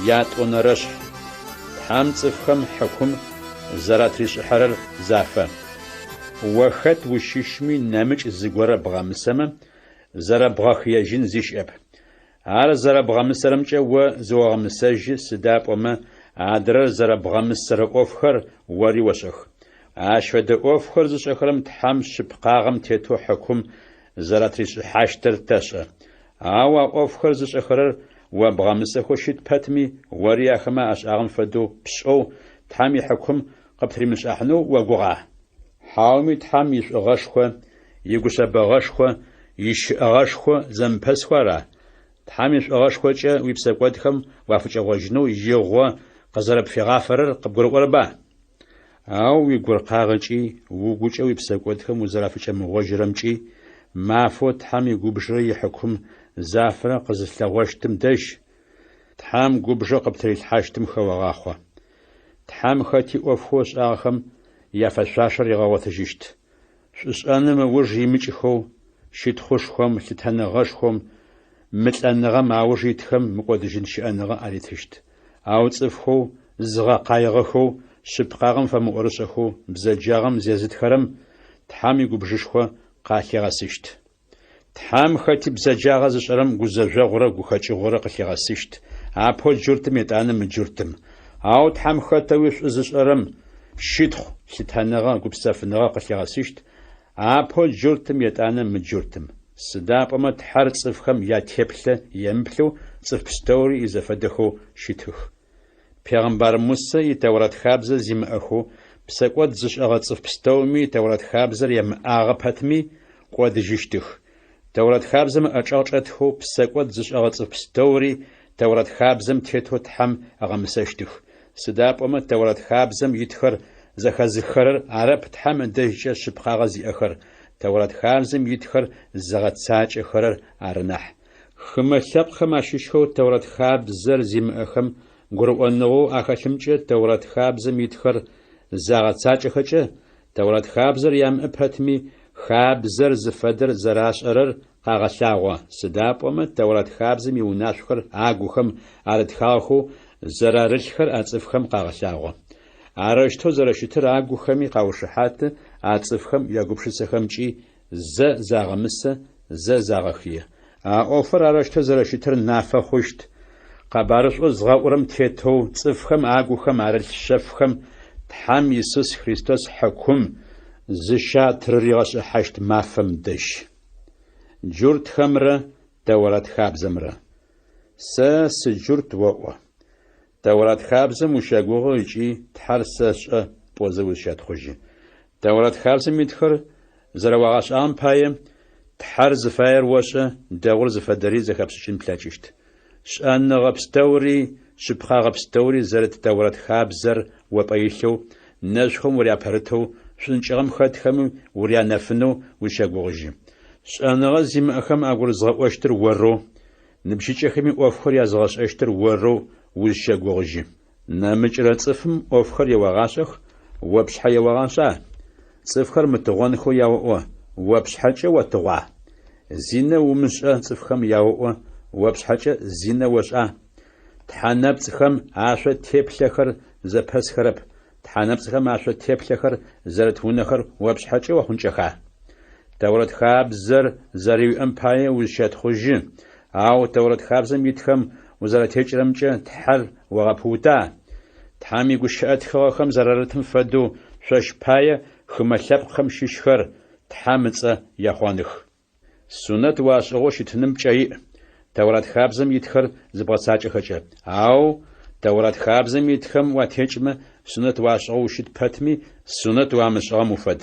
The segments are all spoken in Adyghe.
Ятӏонэрэшъхь. Тхьэм цӏыфхэм хьыкум зэратришӏыхьэрэр зафэ. О хэт ущыщми нэмыкӏ зыгорэ бгъэмысэмэ, зэрэбгъэхыежьын зи щыӏэп. Ар зэрэбгъэмысэрэмкӏэ о зыогъэмысэжьы, сыда пӏомэ адрэр зэрэбгъэмысэрэ ӏофхэр ори ошӏэх. Ащ фэдэ ӏофхэр зышӏэхэрэм Тхьэм шъыпкъагъэм тетэу хьыкум зэратришӏыхьащтыр тэшӏэ. Ау а ӏофхэр зышӏэхэрэр о бгъэмысэхэу щыт пэтми, ори ахэмэ ашӏагъэм фэдэу пшӏэу Тхьэм ихьыкум къыптыримышӏыхьанэу огугъа? Хьауми Тхьэм ишӏугъэшхо, игушъэбэгъэшхо, ищыӏэгъэшхо зэмыпэсхэу ара? Тхьэм ишӏугъэшхокӏэ уипсэкӏодхэм уафыкӏэгъожьынэу игъо къызэрэпфигъафэрэр къыбгурыӏорэба? Ау уигуркъагъэкӏи, угукӏэ уипсэкӏодхэм узэрафыкӏэмыгъожьырэмкӏи, мафэу Тхьэм игубжырэ ихьыкум зафэрэ къызылъэгъощтым дэжь, Тхьэм губжэу къыптырилъхьащтым хэогъахъо. Тхьэм хэти ӏофхэу ышӏагъэхэм яфэшъуашэр ригъэгъотыжьыщт. Шӏушӏэным ыуж имыкӏхэу, щытхъушхом, лъытэныгъэшхом, мылӏэныгъэм ауж итхэм мыкӏодыжьын щыӏэныгъэ аритыщт. Ау цӏыфхэу зыгъэкъаигъэхэу, шъыпкъагъэм фэмыӏорышӏэхэу бзэджагъэм зезытхэрэм Тхьэм игубжышхо къалъигъэсыщт. Тхьэм хэти бзэджагъэ зышӏэрэм гузэжъогъурэ гухэкӏыгъорэ къылъигъэсыщт, апэу джуртым етӏанэ мыджуртым. Ау Тхьэм хэтэуи шӏу зышӏэрэм щытхъу, лъытэныгъэ, гупсэфыныгъэ къылъигъэсыщт, апэу джуртым етӏанэ мыджуртым. Сыда пӏомэ Тхьэр цӏыфхэм ятеплъэ емыплъэу цӏыф пстэури изэфэдэхэу щытых. Пегъымбар Мусэ и Тэурэт хабзэ зимыӏэхэу, псэкӏод зышӏэгъэ цӏыф пстэуми Тэурэт хабзэр ямыӏагъэ пэтми, кӏодыжьыщтых. Тэурэт хабзэм ыӏэчӏэгъ чӏэтхэу псэкӏод зышӏэгъэ цӏыф пстэури Тэурэт хабзэм тетэу Тхьэм ыгъэмысэщтых. Сыда пӏомэ Тэурэт хабзэм итхэр зэхэзыххэрэр арэп Тхьэм ыдэжькӏэ шъыпкъагъэ зиӏэхэр, Тэурэт хабзэм итхэр зыгъэцакӏэхэрэр ары нахь. Хымэ лъэпкъхэм ащыщхэу Тэурэт хабзэр зимыӏэхэм гурыӏоныгъэу ахэлъымкӏэ Тэурэт хабзэм итхэр загъэцакӏэхэкӏэ, Тэурэт хабзэр ямыӏэ пэтми, хабзэр зыфэдэр зэрашӏэрэр къагъэлъагъо, сыда пӏомэ Тэурэт хабзэм иунашъохэр агухэм арытхагъэхэу зэрарылъхэр а цӏыфхэм къагъэлъагъо. Арэущтэу зэрэщытыр агухэми къаушыхьаты, а цӏыфхэм ягупшысэхэмкӏи зэ загъэмысэ, зэ загъэхые. А ӏофыр арэущтэу зэрэщытыр нафэ хъущт, къэбарышӏоу згъэӏурэм тетэу цӏыфхэм агухэм арылъ шъэфхэм Тхьэм Исус Христос хьыкум зыщатрыригъэшӏыхьащт мафэм дэжь. Джуртхэмрэ Тэурэт хабзэмрэ. Сэ сыджурт оӏо. Тэурэт хабзэм ущэгугъы ыкӏи Тхьэр сэшӏэ пӏозэ узщэтхъужьы. Тэурэт хабзэм итхэр зэрэуагъэшӏагъэм пае, Тхьэр зыфаер ошӏэ, дэгъур зыфэдэри зэхэпшӏыкӏын плъэкӏыщт. Шӏэныгъэ пстэури, шъыпкъагъэ пстэури зэрыт Тэурэт хабзэр о пӏэ илъэу, нэшъухэм уряпэрытэу, шӏункӏыгъэм хэтхэми урянэфынэу узщэгугъыжьы. Шӏэныгъэ зимыӏэхэм агурызгъэӏощтыр орэу, Ныбжьыкӏэхэми ӏофхэр языгъэшӏэщтыр орэу узщэгугъыжьы. Нэмыкӏрэ цӏыфым ӏофхэр еогъашӏэх, о пшъхьэ еогъашӏа? Цӏыфхэр мытыгъонхэу яоӏо, о пшъхьэкӏэ отыгъуа? Зинэ умышӏэ цӏыфхэм яоӏо, о пшъхьэкӏэ зинэ ошӏа? Тхьэ нэпцӏхэм ашъо теплъэхэр зэпэсхэрэп, тхьэ нэпцӏхэм ашъо теплъэхэр зэрыт унэхэр о пшъхьэкӏэ охъункӏэха? Тэурэт хабзэр зэрэуиӏэм пае узщэтхъужьы, ау Тэурэт хабзэм итхэм узэрэтекӏырэмкӏэ Тхьэр огъэпыута? Тхьэм игущыӏэ тхыгъэхэм зэрарытым фэдэу шъощ пае хымэ лъэпкъхэм щыщхэр Тхьэм ыцӏэ ехъоных. Сунэт уашӏыгъэу щытыным пкӏэ иӏ, Тэурат хабзэм итхэр зыбгъэцакӏэхэкӏэ. Ау Тэурат хабзэм итхэм уатекӏмэ, сунэт уашӏыгъэу ущыт пэтми, сунэт уамышӏыгъэм уфэд.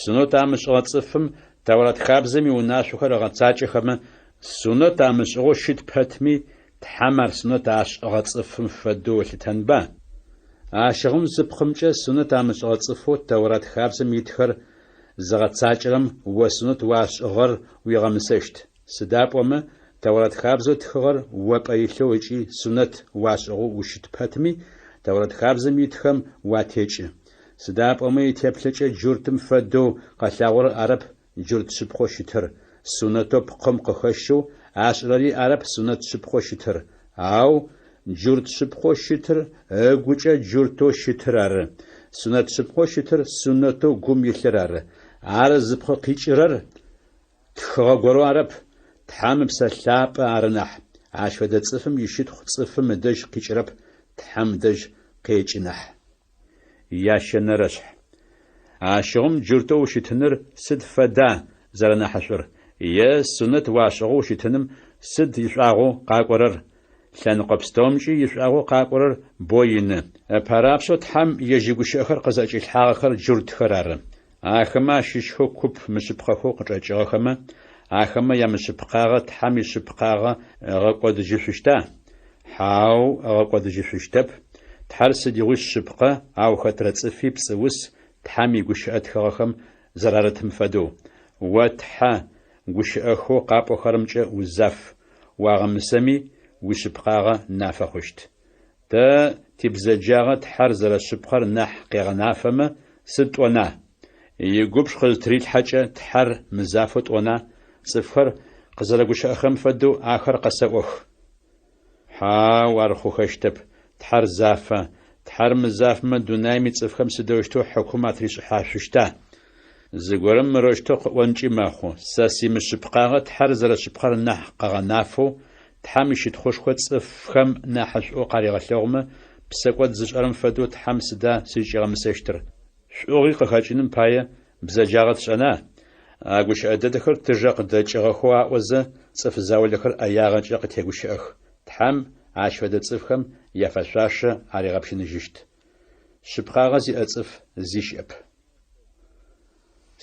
Сунэт амышӏыгъэ цӏыфым Тэурат хабзэм иунашъохэр ыгъэцакӏэхэмэ, сунэт амышӏыгъэу щыт пэтми, Тхьэм ар сунэт ашӏыгъэ цӏыфым фэдэу ылъытэнба? Ащыгъум зы пкъымкӏэ сунэт амышӏыгъэ цӏыфэу Тэурат хабзэм итхэр зыгъэцакӏэрэм о сунэт уашӏыгъэр уигъэмысэщт. Сыда пӏомэ Тэурат хабзэу тхыгъэр о пӏэ илъэу ыкӏи сунэт уашӏыгъэу ущыт пэтми, Тэурат хабзэм итхэм уатекӏы. Сыда пӏомэ итеплъэкӏэ джуртым фэдэу къэлъагъорэр арэп джурт шъыпкъэу щытыр, сунэтэу пкъым къыхэщэу ашӏырэри арэп сунэт шъыпкъэу щытыр, ау Джурт шъыпкъэу щытыр ыгукӏэ джуртэу щытыр ары. Сунэт шъыпкъэу щытыр сунэтэу гум илъыр ары. Ар зыпкъ къикӏырэр тхыгъэ горэу арэп, Тхьэм Ыпсэ Лъапӏэ ары нахь. Ащ фэдэ цӏыфым ищытхъу цӏыфым ыдэжь къикӏырэп, Тхьэм дэжь къекӏы нахь. Ящэнэрэшъхь. Ащыгъум джуртэу ущытыныр сыд фэда зэрэнахьышӏур, е сунэт уашӏыгъэу ущытыным сыд ишӏуагъэу къакӏорэр? Лъэныкъо пстэумкӏи ишӏуагъэу къакӏорэр бо ины. Ыпэрапшӏэу Тхьэм ежь игущыӏэхэр къызӏэкӏилъхьагъэхэр джуртхэр ары. Ахэмэ ащыщхэу куп мышъыпкъэхэу къычӏэкӏыгъэхэмэ, ахэмэ ямышъыпкъагъэ Тхьэм ишъыпкъагъэ ыгъэкӏодыжьышъущта? Хьау, ыгъэкӏодыжьышъущтэп. Тхьэр сыдигъуи шъыпкъэ, ау хэтрэ цӏыфи пцӏыус, Тхьэм игущыӏэ тхыгъэхэм зэрарытым фэдэу. О Тхьэ, гущыӏэхэу къапӏохэрэмкӏэ узаф, уагъэмысэми, уишъыпкъагъэ нафэ хъущт. Тэ тибзэджагъэ Тхьэр зэрэшъыпкъэр нахь къегъэнафэмэ, сыд тӏона? Игубж къызытырилъхьэкӏэ Тхьэр мызафэу тӏона? Цӏыфхэр къызэрэгущыӏэхэрэм фэдэу ахэр къэсэӏох. Хьау, ар хъухэщтэп, Тхьэр зафэ. Тхьэр мызафэмэ, дунаим ицӏыфхэм сыдэущтэу хьыкум атришӏыхьашъущта? Зыгорэм мырэущтэу къыӏонкӏи мэхъу, Сэ симышъыпкъагъэ Тхьэр зэрэшъыпкъэр нахь къыгъэнафэу, Тхьэм ищытхъушхо цӏыфхэм нахьышӏоу къаригъэлъэгъумэ, псэкӏод зышӏэрэм фэдэу Тхьэм сыда сызкӏигъэмысэщтыр? Шӏугъи къыхэкӏыным пае бзэджагъэ тшӏэна? А гущыӏэ дэдэхэр тыжэ къыдэкӏыгъэхэу аӏозэ, цӏыф заулэхэр ӏэягъэкӏэ къытегущыӏэх. Тхьэм ащ фэдэ цӏыфхэм яфэшъуашэ аригъэпщыныжьыщт. Шъыпкъагъэ зиӏэ цӏыф зи щыӏэп.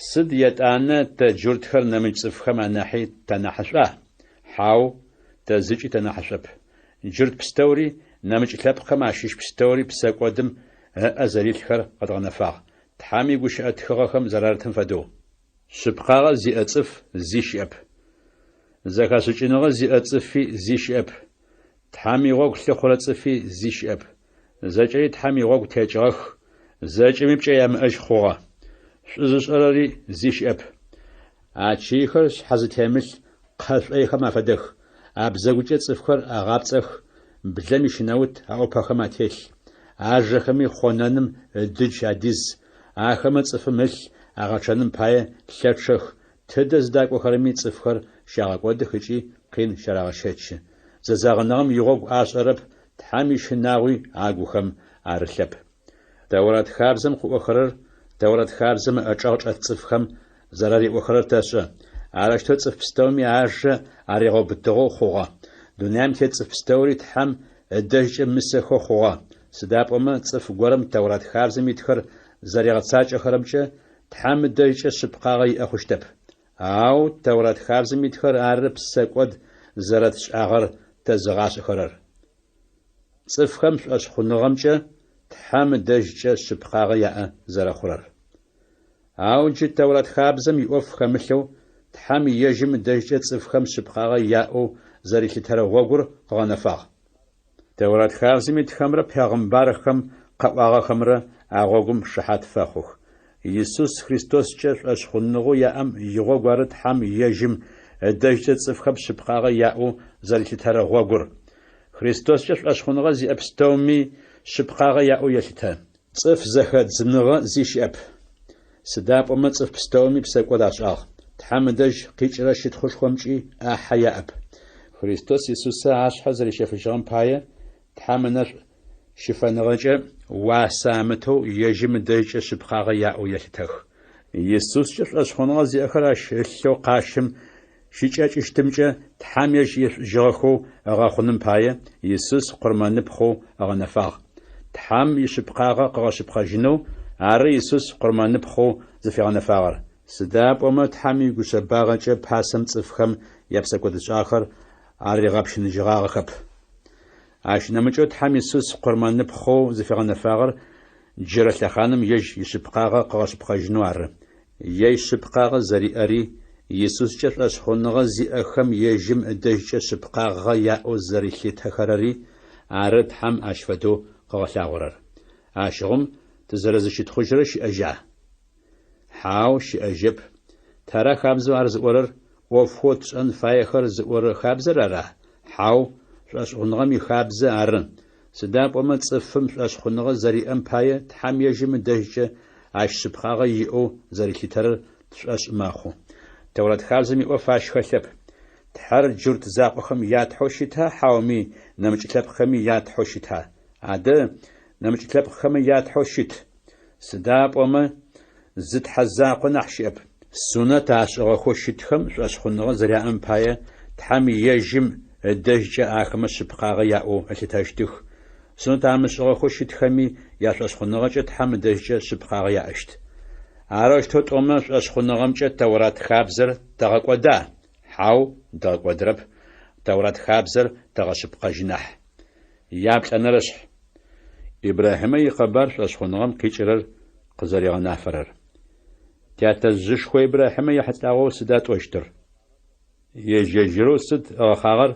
Сыд етӏанэ тэ джуртхэр нэмыкӏ цӏыфхэм анахьи танахьышӏуа? Хьау, тэ зыкӏи тэнахьышӏоп. Джурт пстэури, нэмыкӏ лъэпкъхэм ащыщ пстэури псэкӏодым ыӏэ зэрилъхэр къэдгъэнэфагъ, Тхьэм игущыӏэ тхыгъэхэм зэрарытым фэдэу. Шъыпкъагъэ зиӏэ цӏыф зи щыӏэп. Зэхэшӏыкӏыныгъэ зиӏэ цӏыфи зи щыӏэп. Тхьэм игъогу лъыхъурэ цӏыфи зи щыӏэп. Зэкӏэри Тхьэм игъогу текӏыгъэх, зэкӏэми пкӏэ ямыӏэжь хъугъэ. Шӏу зышӏэрэри зи щыӏэп. Ачыйхэр шъхьэ зытемылъ кхъэ шӏойхэм афэдэх, абзэгукӏэ цӏыфхэр агъапцӏэх, блэм ищынэут аӏупэхэм ателъ. Ажэхэми хъонэным ыдыдж адиз, ахэмэ цӏыфым ылъ агъэчъэным пае лъэчъэх, Тыдэ зыдакӏохэрэми цӏыфхэр щагъэкӏодых ыкӏи къин щарагъэщэчы. Зэзэгъыныгъэм игъогу ашӏэрэп, Тхьэм ищынагъуи агухэм арылъэп. Тэурат хабзэм къыӏохэрэр Тэурат хабзэм ыӏэчӏэгъ чӏэт цӏыфхэм зэрариӏохэрэр тэшӏэ. Арэущтэу цӏыф пстэуми ажэ аригъэубытыгъэу хъугъэ. Дунаим тет цӏыф пстэури Тхьэм ыдэжькӏэ мысэхэу хъугъэ. Сыда пӏомэ цӏыф горэм Тэурат хабзэм итхэр зэригъэцакӏэхэрэмкӏэ Тхьэм ыдэжькӏэ шъыпкъагъэ иӏэ хъущтэп. Ау Тэурат хабзэм итхэр ары псэкӏод зэрэтшӏагъэр тэзыгъашӏэхэрэр. Цӏыфхэм шӏошъхъуныгъэмкӏэ Тхьэм ыдэжькӏэ шъыпкъагъэ яӏэ зэрэхъурэр. Ау джы Тэурат хабзэм иӏоф хэмылъэу, Тхьэм ежьым ыдэжькӏэ цӏыфхэм шъыпкъагъэ яӏэу зэрилъытэрэ гъогур къыгъэнэфагъ. Тэурат хабзэм итхэмрэ пегъымбархэм къаӏуагъэхэмрэ а гъогум шыхьат фэхъух. Исус Христоскӏэ шӏошъхъуныгъэу яӏэм игъогу ары Тхьэм ежьым ыдэжькӏэ цӏыфхэм шъыпкъагъэ яӏэу зэрилъытэрэ гъогур. Христоскӏэ шӏошъхъуныгъэ зиӏэ пстэуми шъыпкъагъэ яӏэу елъытэ. Цӏыф зэхэдзыныгъэ зи щыӏэп. Сыда пӏомэ цӏыф пстэуми псэкӏод ашӏагъ, Тхьэм ыдэжь къикӏырэ щытхъушхомкӏи ӏахьэ яӏэп. Христос Исусэ ашъхьэ зэрищэфыжьыгъэм пае, Тхьэм ынэшӏу щыфэныгъэкӏэ уасэ амытэу ежьым ыдэжькӏэ шъыпкъагъэ яӏэу елъытэх. Исускӏэ шӏошъхъуныгъэ зиӏэхэр ащ ылъэу къащым щыкӏэкӏыщтымкӏэ Тхьэм ежь ешӏужьыгъэхэу ыгъэхъуным пае, Исус къурмэныпхъэу ыгъэнэфагъ. Тхьэм ишъыпкъагъэ къыгъэшъыпкъэжьынэу ары Исус къурмэныпхъэу зыфигъэнэфагъэр. Сыда пӏомэ Тхьэм игушъэбагъэкӏэ пасэм цӏыфхэм япсэкӏодышӏагъэхэр аригъэпщыныжьыгъагъэхэп. Ащ нэмыкӏэу Тхьэм Исус къурмэныпхъэу зыфигъэнэфагъэр джырэ лъэхъаным ежь ишъыпкъагъэ къыгъэшъыпкъэжьынэу ары. Ежь шъыпкъагъэ зэриӏэри, Исускӏэ шӏошъхъуныгъэ зиӏэхэм ежьым ыдэжькӏэ шъыпкъагъэ яӏэу зэрилъытэхэрэри ары Тхьэм ащ фэдэу къыгъэлъагъорэр. Ащыгъум тызэрэзыщытхъужьырэ щыӏэжьа? Хьау, щыӏэжьэп. Тара хабзэу ар зыӏорэр? ӏофхэу тшӏэн фаехэр зыӏорэ хабзэр ара? Хьау, шӏошъхъуныгъэм ихабзэ ары, сыда пӏомэ цӏыфым шӏошъхъуныгъэ зэриӏэм пае Тхьэм ежьым ыдэжькӏэ ащ шъыпкъагъэ иӏэу зэрилъытэрэр тшӏошъ мэхъу. Тэурат хабзэм иӏоф ащ хэлъэп. Тхьэр джурт закъохэм я Тхьэу щыта хьауми нэмыкӏ лъэпкъхэми я Тхьэу щыта? Адэ, нэмыкӏ лъэпкъхэми я Тхьэу щыт. Сыда пӏомэ зы Тхьэ закъо нахь щыӏэп. Сунэт ашӏыгъэхэу щытхэм шӏошъхъуныгъэ зэряӏэм пае, Тхьэм ежьым ыдэжькӏэ ахэмэ шъыпкъагъэ яӏэу ылъытэщтых, сунэт амышӏыгъэхэу щытхэми яшӏошъхъуныгъэкӏэ Тхьэм ыдэжькӏэ шъыпкъагъэ яӏэщт. Арэущтэу тӏомэ, шӏошъхъуныгъэмкӏэ Тэурат хабзэр тэгъэкӏода? Хьау, дгъэкӏодырэп, Тэурат хабзэр тэгъэшъыпкъэжьы нахь. Яплӏэнэрэшъхь. Ибрахьимэ икъэбар шӏошъхъуныгъэм къикӏырэр къызэригъэнафэрэр. Тятэжъышхо Ибрахьимэ ехьылӏагъэу сыда тӏощтыр? Ежь-ежьырэу сыд ыгъэхъагъэр?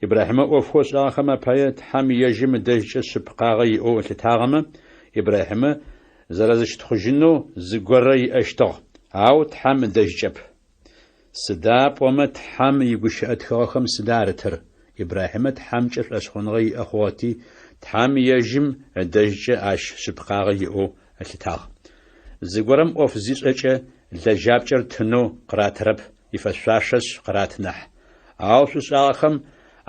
Ибрахьимэ ӏофхэу ышӏагъэхэм апае Тхьэм ежьым ыдэжькӏэ шъыпкъагъэ иӏэу ылъытагъэмэ, Ибрахьимэ зэрэзыщытхъужьынэу зыгорэ иӏэщтыгъ, ау Тхьэм ыдэжькӏэп. Сыда пӏомэ Тхьэм игущыӏэ тхыгъэхэм сыда арытыр? Ибрахьимэ Тхьэмкӏэ шӏошъхъуныгъэ иӏэ хъугъэти, Тхьэм ежьым ыдэжькӏэ ащ шъыпкъагъэ иӏэу ылъытагъ. Зыгорэм ӏоф зишӏэкӏэ, лэжьапкӏэр тынэу къыратырэп, ифэшъуашэшъ къыраты нахь. Ау шӏушӏагъэхэм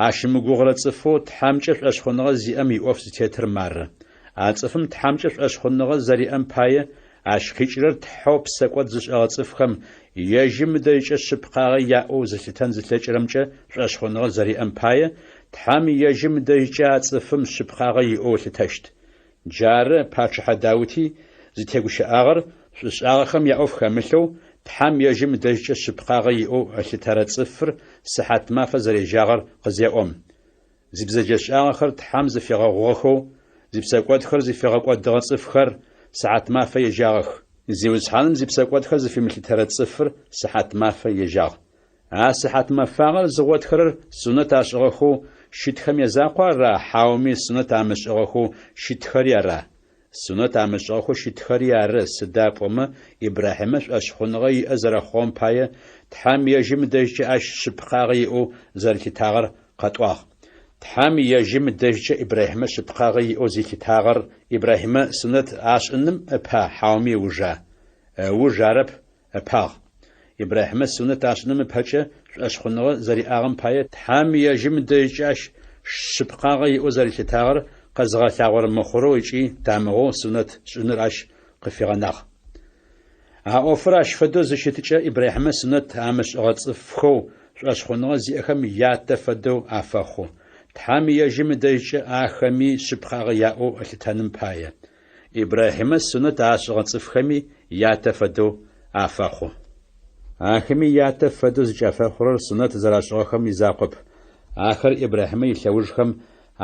ащымыгугъырэ цӏыфэу Тхьэмкӏэ шӏошъхъуныгъэ зиӏэм иӏоф зытетыр мары. А цӏыфым Тхьэмкӏэ шӏошъхъуныгъэ зэриӏэм пае Ащ къикӏырэр Тхьэу псэкӏод зышӏэгъэ цӏыфхэм, ежьым ыдэжькӏэ шъыпкъагъэ яӏэу зылъытэн зылъэкӏырэмкӏэ шӏошъхъуныгъэ зэриӏэм пае, Тхьэм ежьым ыдэжькӏэ а цӏыфым шъыпкъагъэ иӏэу ылъытэщт. Джары пачъыхьэ Даути зытегущыӏагъэр шӏушӏагъэхэм яӏоф хэмылъэу, Тхьэм ежьым ыдэжькӏэ шъыпкъагъэ иӏэу ылъытэрэ цӏыфыр сыхьатмафэ зэрежьагъэр къызеӏом. Зибзэджэшӏагъэхэр Тхьэм зыфигъэгъугъэхэу, зипсэкӏодхэр зыфигъэкӏодыгъэ цӏыфхэр сыхьатмафэ ежьагъэх. Зиусхьаным зипсэкӏодхэр зыфимылъытэрэ цӏыфыр сыхьатмафэ ежьагъ. А сыхьатмэфагъэр зыгъотхэрэр сунэт ашӏыгъэхэу щытхэм язакъуа ара хьауми сунэт амышӏыгъэхэу щытхэри ара? Сунэт амышӏыгъэхэу щытхэри ары, сыда пӏомэ Ибрахьимэ шӏошъхъуныгъэ иӏэ зэрэхъугъэм пае, Тхьэм ежьым ыдэжькӏэ ащ шъыпкъагъэ иӏэу зэрилъытагъэр къэтӏуагъ. Тхьэм ежьым ыдэжькӏэ Ибрахьимэ шъыпкъагъэ иӏэу зилъытагъэр Ибрахьимэ сунэт ашӏыным ыпа хьауми ыужа? Ыуж арэп, ыпагъ. Ибрахьимэ сунэт ашӏыным ыпэкӏэ шӏошъхъуныгъэ зэриӏагъэм пае Тхьэм ежьым ыдэжькӏэ ащ шъыпкъагъэ иӏэу зэрилъытагъэр къэзыгъэлъагъорэ мыхъурэу ыкӏи тамыгъэу сунэт шӏыныр ащ къыфигъэнагъ. А ӏофыр ащ фэдэу зыщытыкӏэ Ибрахьимэ сунэт амышӏыгъэ цӏыфхэу шӏошъхъуныгъэ зиӏэхэм ятэ фэдэу афэхъу, Тхьэм ежьым ыдэжькӏэ ахэми шъыпкъагъэ яӏэу ылъытэным пае. Ибрахьимэ сунэт ашӏыгъэ цӏыфхэми ятэ фэдэу афэхъу. Ахэми ятэ фэдэу зыкӏафэхъурэр сунэт зэрашӏыгъэхэм изакъоп, ахэр Ибрахьимэ илъэужхэм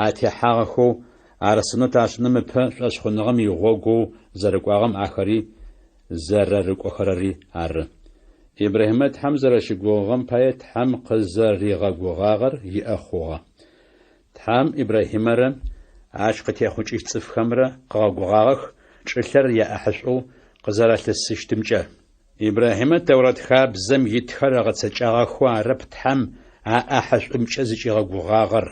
атехьагъэхэу, ар сунэт ашӏыным ыпэ шӏошъхъуныгъэм игъогоу зэрыкӏуагъэм ахэри зэрэрыкӏохэрэри ары. Ибрахьимэ Тхьэм зэрэщыгугъыгъэм пае Тхьэм къызэригъэгугъагъэр иӏэ хъугъэ. Тхьэм Ибрахьимэрэ ащ къытехъукӏыщт цӏыфхэмрэ къыгъэгугъагъэх чӏылъэр яӏахьышӏоу къызэралъысыщтымкӏэ. Ибрахьимэ Тэурат хабзэм итхэр ыгъэцэкӏагъэхэу арэп Тхьэм а ӏахьышӏумкӏэ зыкӏигъэгугъагъэр,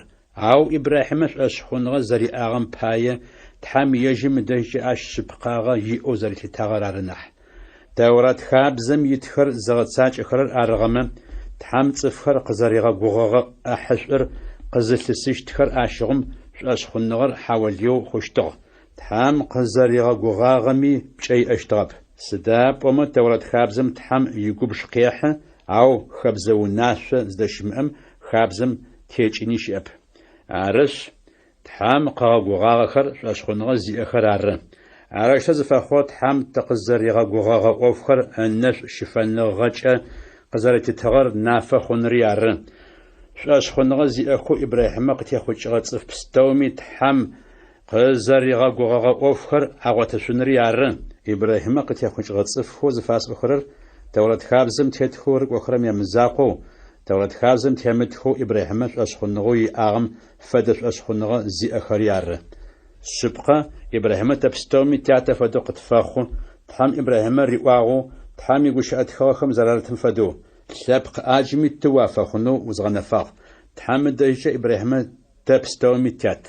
ау Ибрахьимэ шӏошъхъуныгъэ зэриӏагъэм пае Тхьэм ежьым ыдэжькӏэ ащ шъыпкъагъэ иӏэу зэрилъытагъэр ары нахь. Тэурат хабзэм итхэр зыгъэцакӏэхэрэр арыгъэмэ, Тхьэм цӏыфхэр къызэригъэгугъэгъэ ӏахьышӏур къызылъысыщтхэр ащыгъум шӏошъхъуныгъэр хьаолыеу хъущтыгъ, Тхьэм къызэригъэгугъагъэми пкӏэ иӏэщтыгъэп. Сыда пӏомэ Тэурат хабзэм Тхьэм игубж къехьы, ау хэбзэ унашъо зыдэщымыӏэм хабзэм текӏыни щыӏэп. Арышъ, Тхьэм къыгъэгугъагъэхэр шӏошъхъуныгъэ зиӏэхэр ары. Арэущтэу зыфэхъугъэр Тхьэм тыкъызэригъэгугъэгъэ ӏофхэр ынэшӏу щыфэныгъэкӏэ къызэрэтитыгъэр нафэ хъунри ары. Шӏошъхъуныгъэ зиӏэхэу Ибрахьимэ къытехъукӏыгъэ цӏыф пстэуми Тхьэм къызэригъэгугъэгъэ ӏофхэр агъотышъунри ары. Ибрахьимэ къытехъукӏыгъэ цӏыфхэу зыфасӏохэрэр Тэурат хабзэм тетхэу рыкӏохэрэм ямызакъоу, Тэурат хабзэм темытхэу Ибрахьимэ шӏошъхъуныгъэу иӏагъэм фэдэ шӏошъхъуныгъэ зиӏэхэри ары. Шъыпкъэ, Ибрахьимэ тэ пстэуми тятэ фэдэу къытфэхъу, Тхьэм Ибрахьимэ риӏуагъэу, Тхьэм игущыӏэ тхыгъэхэм зэрарытым фэдэу, Лъэпкъ ӏаджми ты уафэхъунэу узгъэнэфагъ. Тхьэм ыдэжькӏэ Ибрахьимэ тэ пстэуми тят.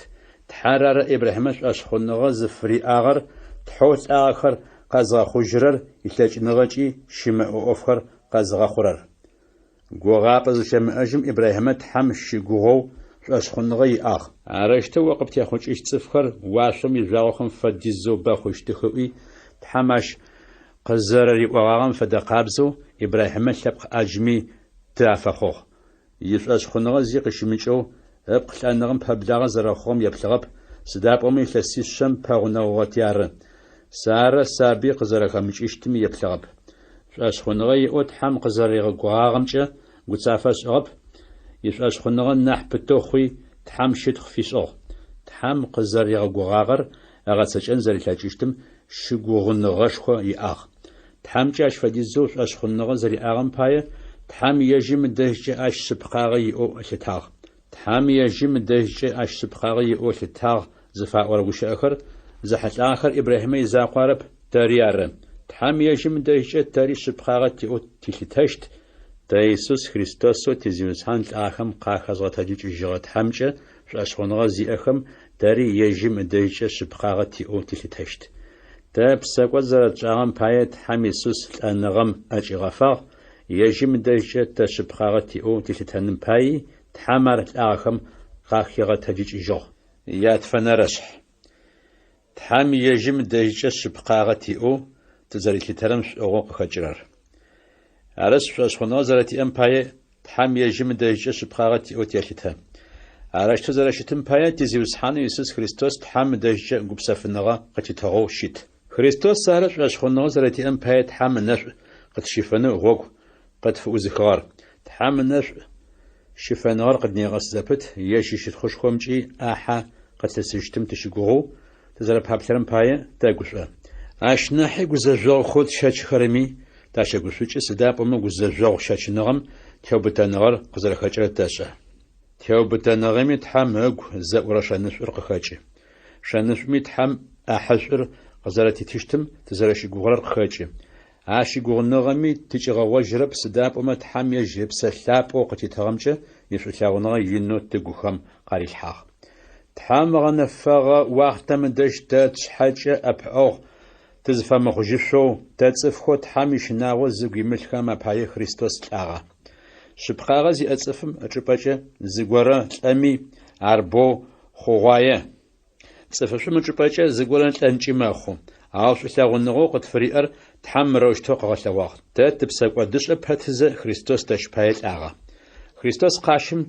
Тхьэр ары Ибрахьимэ шӏошъхъуныгъэ зыфыриӏагъэр, Тхьэу лӏагъэхэр къэзгъэхъужьырэр илъэкӏыныгъэкӏи щымыӏэ ӏофхэр къэзыгъэхъурэр. Гугъапӏэ зыщэмыӏэжьым Ибрахьимэ Тхьэм щыгугъэу шӏошъхъуныгъэ иӏагъ. Арэущтэу о къыптехъукӏыщт цӏыфхэр уашъом ижъуагъохэм фэдизэу бэ хъущтых ыӏуи, Тхьэм ащ къызэрэриӏогъагъэм фэдэ къабзэу Ибрахьимэ лъэпкъ ӏаджми ты афэхъугъ. Ишӏошъхъуныгъэ зи къыщымыкӏэу, ыпкъ лӏэныгъэм пэблагъэ зэрэхъугъэм еплъыгъэп, сыда пӏомэ илъэсишъэм пэгъунэгъугъэти ары. Сарэ сабый къызэрэхэмыкӏыщтми еплъыгъэп. Шӏошъхъуныгъэ иӏэу Тхьэм къызэригъэгугъагъэмкӏэ гуцафэ ышӏыгъэп, ишӏошъхъуныгъэ нахь пытэу хъуи, Тхьэм щытхъу фишӏыгъ. Тхьэм къызэригъэгугъагъэр ыгъэцэкӏэн зэрилъэкӏыщтым щыгугъыныгъэшхо иӏагъ. Тхьэмкӏэ ащ фэдизэу шӏошъхъуныгъэ зэриӏагъэм пае, Тхьэм ежьым ыдэжькӏэ ащ шъыпкъагъэ иӏэу ылъытагъ. Тхьэм ежьым ыдэжькӏэ ащ шъыпкъагъэ иӏэу ылъытагъ зыфаӏорэ гущыӏэхэр зэхьылӏагъэхэр Ибрахьимэ изакъу арэп, тэри ары. Тхьэм ежьым ыдэжькӏэ тэри шъыпкъагъэ тиӏэу тилъытэщт, тэ Исус Христосэу ти Зиусхьан лӏагъэхэм къахэзгъэтэджыкӏыжьыгъэ Тхьэмкӏэ шӏошъхъуныгъэ зиӏэхэм тэри ежьым ыдэжькӏэ шъыпкъагъэ тиӏэу тилъытэщт. Тэ псэкӏод зэрэтшӏагъэм пае Тхьэм Исус лӏэныгъэм ӏэкӏигъэфагъ, ежьым ыдэжькӏэ тэ шъыпкъагъэ тиӏэу тилъытэным паий Тхьэм ар лӏагъэхэм къахигъэтэджыкӏыжьыгъ. Ятфэнэрэшъхь. Тхьэм ежьым ыдэжькӏэ шъыпкъагъэ тиӏэу тызэрилъытэрэм шӏугъэу къыхэкӏырэр. Арышъ, шӏошъхъуныгъэ зэрэтиӏэм пае Тхьэм ежьым ыдэжькӏэ шъыпкъагъэ тиӏэу телъытэ. Арэущтэу зэрэщытым пае ти Зиусхьанэу Исус Христос Тхьэм ыдэжькӏэ гупсэфыныгъэ къытитыгъэу щыт. Христос ары шӏошъхъуныгъэ зэрэтиӏэм пае Тхьэм ынэшӏу къытщифэнэу гъогу къытфыӏузыхыгъэр. Тхьэм ынэшӏу щыфэныгъэр къыднегъэс зэпыт, ежь ищытхъушхомкӏи ӏахьэ къытлъысыщтым тыщыгугъэу тызэрэпаплъэрэм пае тэгушӏо. Ащ нахьи гузэжъогъухэу тщэчыхэрэми тащэгушӏукӏы, сыда пӏомэ гузэжъогъу щэчыныгъэм теубытэныгъэр къызэрэхэкӏырэр тэшӏэ. Теубытэныгъэми Тхьэм ыгу зэӏурэ шэнышӏур къыхэкӏы. Шэнышӏуми Тхьэм ӏахьышӏур къызэрэтитыщтым тызэрэщыгугъырэр къыхэкӏы. А щыгугъыныгъэми тыкӏигъэгъожьырэп, сыда пӏомэ Тхьэм ежь Ыпсэ Лъапӏэу къытитыгъэмкӏэ ишӏулъэгъуныгъэ инэу тыгухэм къарилъхьагъ. Тхьэм ыгъэнэфэгъэ уахътэм ыдэжь тэ тшъхьэкӏэ ӏэпыӏэгъу тызыфэмыхъужьышъоу, тэ цӏыфхэу Тхьэм ищынагъо зыгу имылъхэм апае Христос лӏагъэ. Шъыпкъагъэ зиӏэ цӏыфым ычӏыпӏэкӏэ зыгорэ лӏэми, ар боу хъугъуае. Цӏыфышӏум ычӏыпӏэкӏэ зыгорэ лӏэнкӏи мэхъу, ау шӏулъэгъуныгъэу къытфыриӏэр Тхьэм мырэущтэу къыгъэлъэгъуагъ: тэ тыпсэкӏодышӏэ пэтызэ Христос тэщ пае лӏагъэ. Христос къащым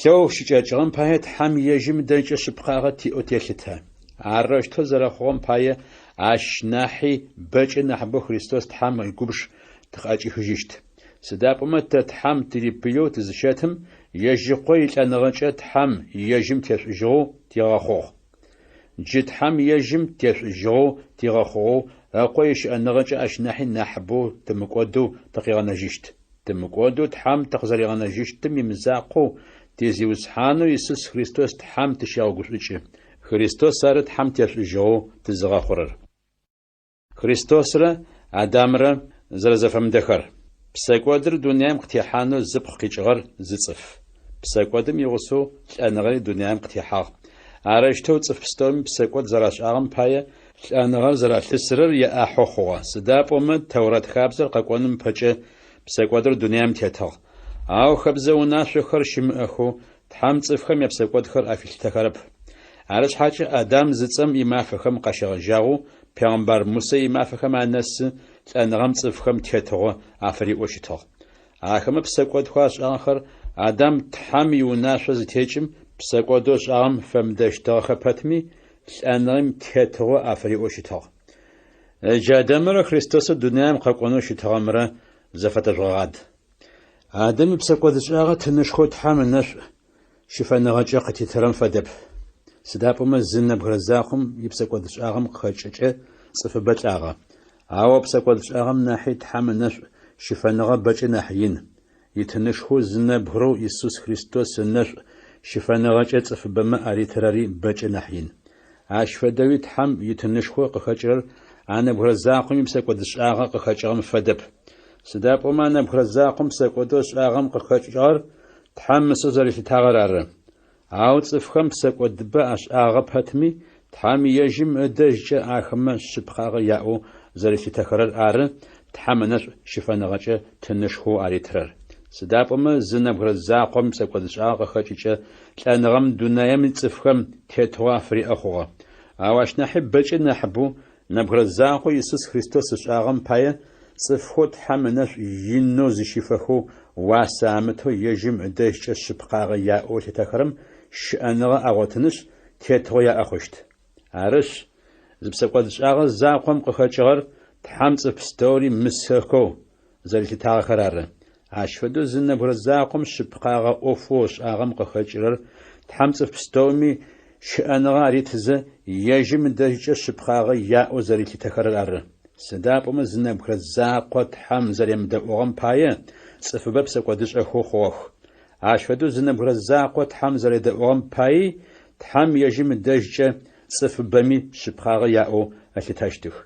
лъэу щыкӏэкӏыгъэм пае Тхьэм ежьым ыдэжькӏэ шъыпкъагъэ тиӏэу телъытэ. Арэущтэу зэрэхъугъэм пае ащ нахьи бэкӏэ нахьыбэу Христос Тхьэм игубж тыкъыӏэкӏихыжьыщт. Сыда пӏомэ тэ Тхьэм тырипыеу тызыщэтым, ежь Ыкъо илӏэныгъэкӏэ Тхьэм ежьым тешӏужьыгъэу тигъэхъугъ. Джы Тхьэм ежьым тешӏужьыгъэу тигъэхъугъэу Ыкъо ищыӏэныгъэкӏэ ащ нахьи нахьыбэу тымыкӏодэу тыкъигъэнэжьыщт. Тымыкӏодэу Тхьэм тыкъызэригъэнэжьыщтым имызакъоу, ти Зиусхьанэу Исус Христос Тхьэм тыщегъэгушӏукӏы. Христос ары Тхьэм тешӏужьыгъэу тызыгъэхъурэр. Христосрэ Адамрэ зэрэзэфэмыдэхэр. Псэкӏодыр дунаим къытехьанэу зыпкъ къикӏыгъэр зы цӏыф. Псэкӏодым игъусэу лӏэныгъэри дунаим къытехьагъ. Арэущтэу цӏыф пстэуми псэкӏод зэрашӏагъэм пае лӏэныгъэр зэралъысырэр яӏахьэу хъугъэ, сыда пӏомэ Тэурат хабзэр къэкӏоным ыпэкӏэ псэкӏодыр дунаим тетыгъ. Ау хэбзэ унашъохэр щымыӏэхэу Тхьэм цӏыфхэм япсэкӏодхэр афилъытэхэрэп. Арышъхьакӏэ Адам зыцӏэм имафэхэм къащегъэжьагъэу пегъэмбар Мусэ имафэхэм анэсы лӏэныгъэм цӏыфхэм тетыгъо афыриӏэу щытыгъ. Ахэмэ псэкӏодхэу ашӏагъэхэр Адам Тхьэм иунашъо зытекӏым псэкӏодэу ышӏагъэм фэмыдэщтыгъэхэ пэтми, лӏэныгъэм тетыгъо афыриӏэу щытыгъ. Ыджы Адамэрэ Христосэу дунаим къэкӏонэу щытыгъэмрэ зэфэтэжъугъэгъад. Адэм ипсэкӏодышӏагъэ тынышхоу Тхьэм ынэшӏу щыфэныгъэкӏэ къытитырэм фэдэп. Сыда пӏомэ зы нэбгырэ закъом ипсэкӏодышӏагъэм къыхэкӏыкӏэ цӏыфыбэ лӏагъэ. Ау а псэкӏодышӏагъэм нахьи Тхьэм ынэшӏу щыфэныгъэ бэкӏэ нахь ин. Итынышхоу зы нэбгырэу Исус Христос ынэшӏу щыфэныгъэкӏэ цӏыфыбэмэ аритырэри бэкӏэ нахь ин. Ащ фэдэуи Тхьэм итынышхо къыхэкӏырэр а нэбгырэ закъом ипсэкӏодышӏагъэ къыхэкӏыгъэм фэдэп. Сыда пӏомэ а нэбгырэ закъом псэкӏодэу ышӏагъэм къыхэкӏыгъэр Тхьэм мысэу зэрилъытагъэр ары. Ау цӏыфхэм псэкӏодыбэ ашӏагъэ пэтми, Тхьэм ежьым ыдэжькӏэ ахэмэ шъыпкъагъэ яӏэу зэрилъытэхэрэр ары Тхьэм ынэшӏу щыфэныгъэкӏэ тынышхоу аритырэр. Сыда пӏомэ зы нэбгырэ закъом псэкӏодышӏагъэ къыхэкӏыкӏэ лӏэныгъэм дунаем цӏыфхэм тетыгъо афыриӏэ хъугъэ. Ау ащ нахьи бэкӏэ нахьыбэу нэбгырэ закъоу Исус Христос ышӏагъэм пае цӏыфхэу Тхьэм ынэшӏу инэу зыщифэхэу уасэ амытэу ежьым ыдэжькӏэ шъыпкъагъэ яӏэу ылъытэхэрэм щыӏэныгъэ агъотынышъ, тетыгъо яӏэ хъущт. Арышъ, зы псэкӏодшӏагъэ закъом къыхэкӏыгъэр Тхьэм цӏыф пстэури мысэхэу зэрилъытагъэхэр ары. Ащ фэдэу зы нэбгырэ закъом шъыпкъагъэ ӏофэу ышӏагъэм къыхэкӏырэр Тхьэм цӏыф пстэуми щыӏэныгъэ аритызэ, ежьым ыдэжькӏэ шъыпкъагъэ яӏэу зэрилъытэхэрэр ары. Сыда пӏомэ зы нэбгырэ закъо Тхьэм зэремыдэӏугъэм пае цӏыфыбэ псэкӏодышӏэхэу хъугъэх. Ащ фэдэу зы нэбгырэ закъо Тхьэм зэредэӏугъэм паий Тхьэм ежьым ыдэжькӏэ цӏыфыбэми шъыпкъагъэ яӏэу ылъытэщтых.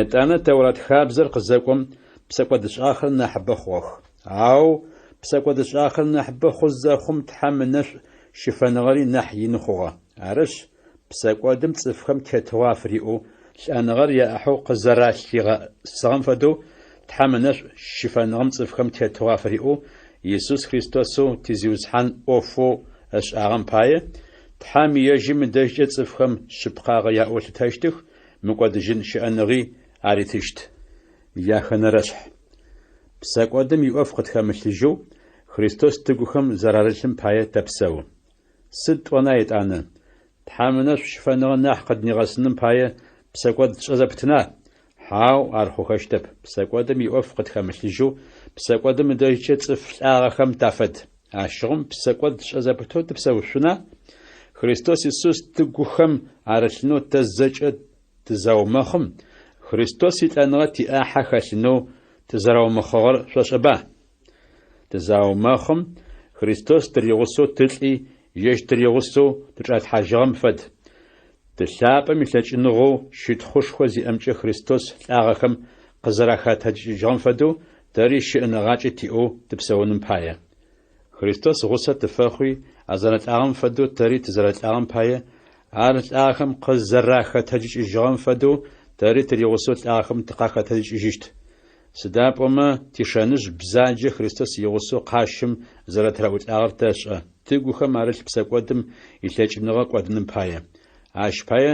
Етӏанэ Тэурат хабзэр къызэкӏом, псэкӏодышӏагъэхэр нахьыбэ хъугъэх. Ау псэкӏодышӏагъэхэр нахьыбэ хъу зэхъум Тхьэм ынэшӏу щыфэныгъэри нахь ины хъугъэ. Арышъ, псэкӏодым цӏыфхэм тетыгъо афыриӏэу, лӏэныгъэр яӏахьэу къызэралъигъэсыгъэм фэдэу, Тхьэм ынэшӏу щыфэныгъэм цӏыфхэм тетыгъо афыриӏэу, Исус Христосэу ти Зиусхьан ӏофэу ышӏагъэм пае, Тхьэм ежьым ыдэжькӏэ цӏыфхэм шъыпкъагъэ яӏэу ылъытэщтых, мыкӏодыжьын щыӏэныгъи аритыщт. Яхэнэрэшъхь. Псэкӏодым иӏоф къытхэмылъыжьэу, Христос тыгухэм зэрарылъым пае тэпсэу. Сыд тӏона етӏанэ? Тхьэм ынэшӏу щыфэныгъэ нахь къыднигъэсыным пае псэкӏод тшӏэ зэпытына? Хьау, ар хъухэщтэп. Псэкӏодым иӏоф къытхэмылъыжьэу, псэкӏодым ыдэжькӏэ цӏыф лӏагъэхэм тафэд. Ащыгъум псэкӏод тшӏэ зэпытэу тыпсэушъуна? Христос Исус тыгухэм арылъынэу тэ зэкӏэ тызаумэхъым, Христос илӏэныгъэ тиӏахьэ хэлъынэу тызэраумэхъыгъэр шъошӏэба? Тызаумэхъым, Христос тыригъусэу тылӏи, ежь тыригъусэу тычӏалъхьажьыгъэм фэд. Ты лъапӏэм илъэкӏыныгъэу щытхъушхо зиӏэмкӏэ Христос лӏагъэхэм къызэрахэтэджыкӏыжьыгъэм фэдэу, тэри щыӏэныгъакӏэ тиӏэу тыпсэуным пае. Христос гъусэ тыфэхъуи, а зэрэлӏагъэм фэдэу тэри тызэрэлӏагъэм пае, ар лӏагъэхэм къызэрахэтэджыкӏыжьыгъэм фэдэу тэри тыригъусэу лӏагъэхэм тыкъахэтэджыкӏыжьыщт. Сыда пӏомэ тишэныжъ бзаджэ Христос игъусэу къащым зэрэтыраӏулӏагъэр тэшӏэ, тыгухэм арылъ псэкӏодым илъэкӏыныгъэ кӏодыным пае. Ащ пае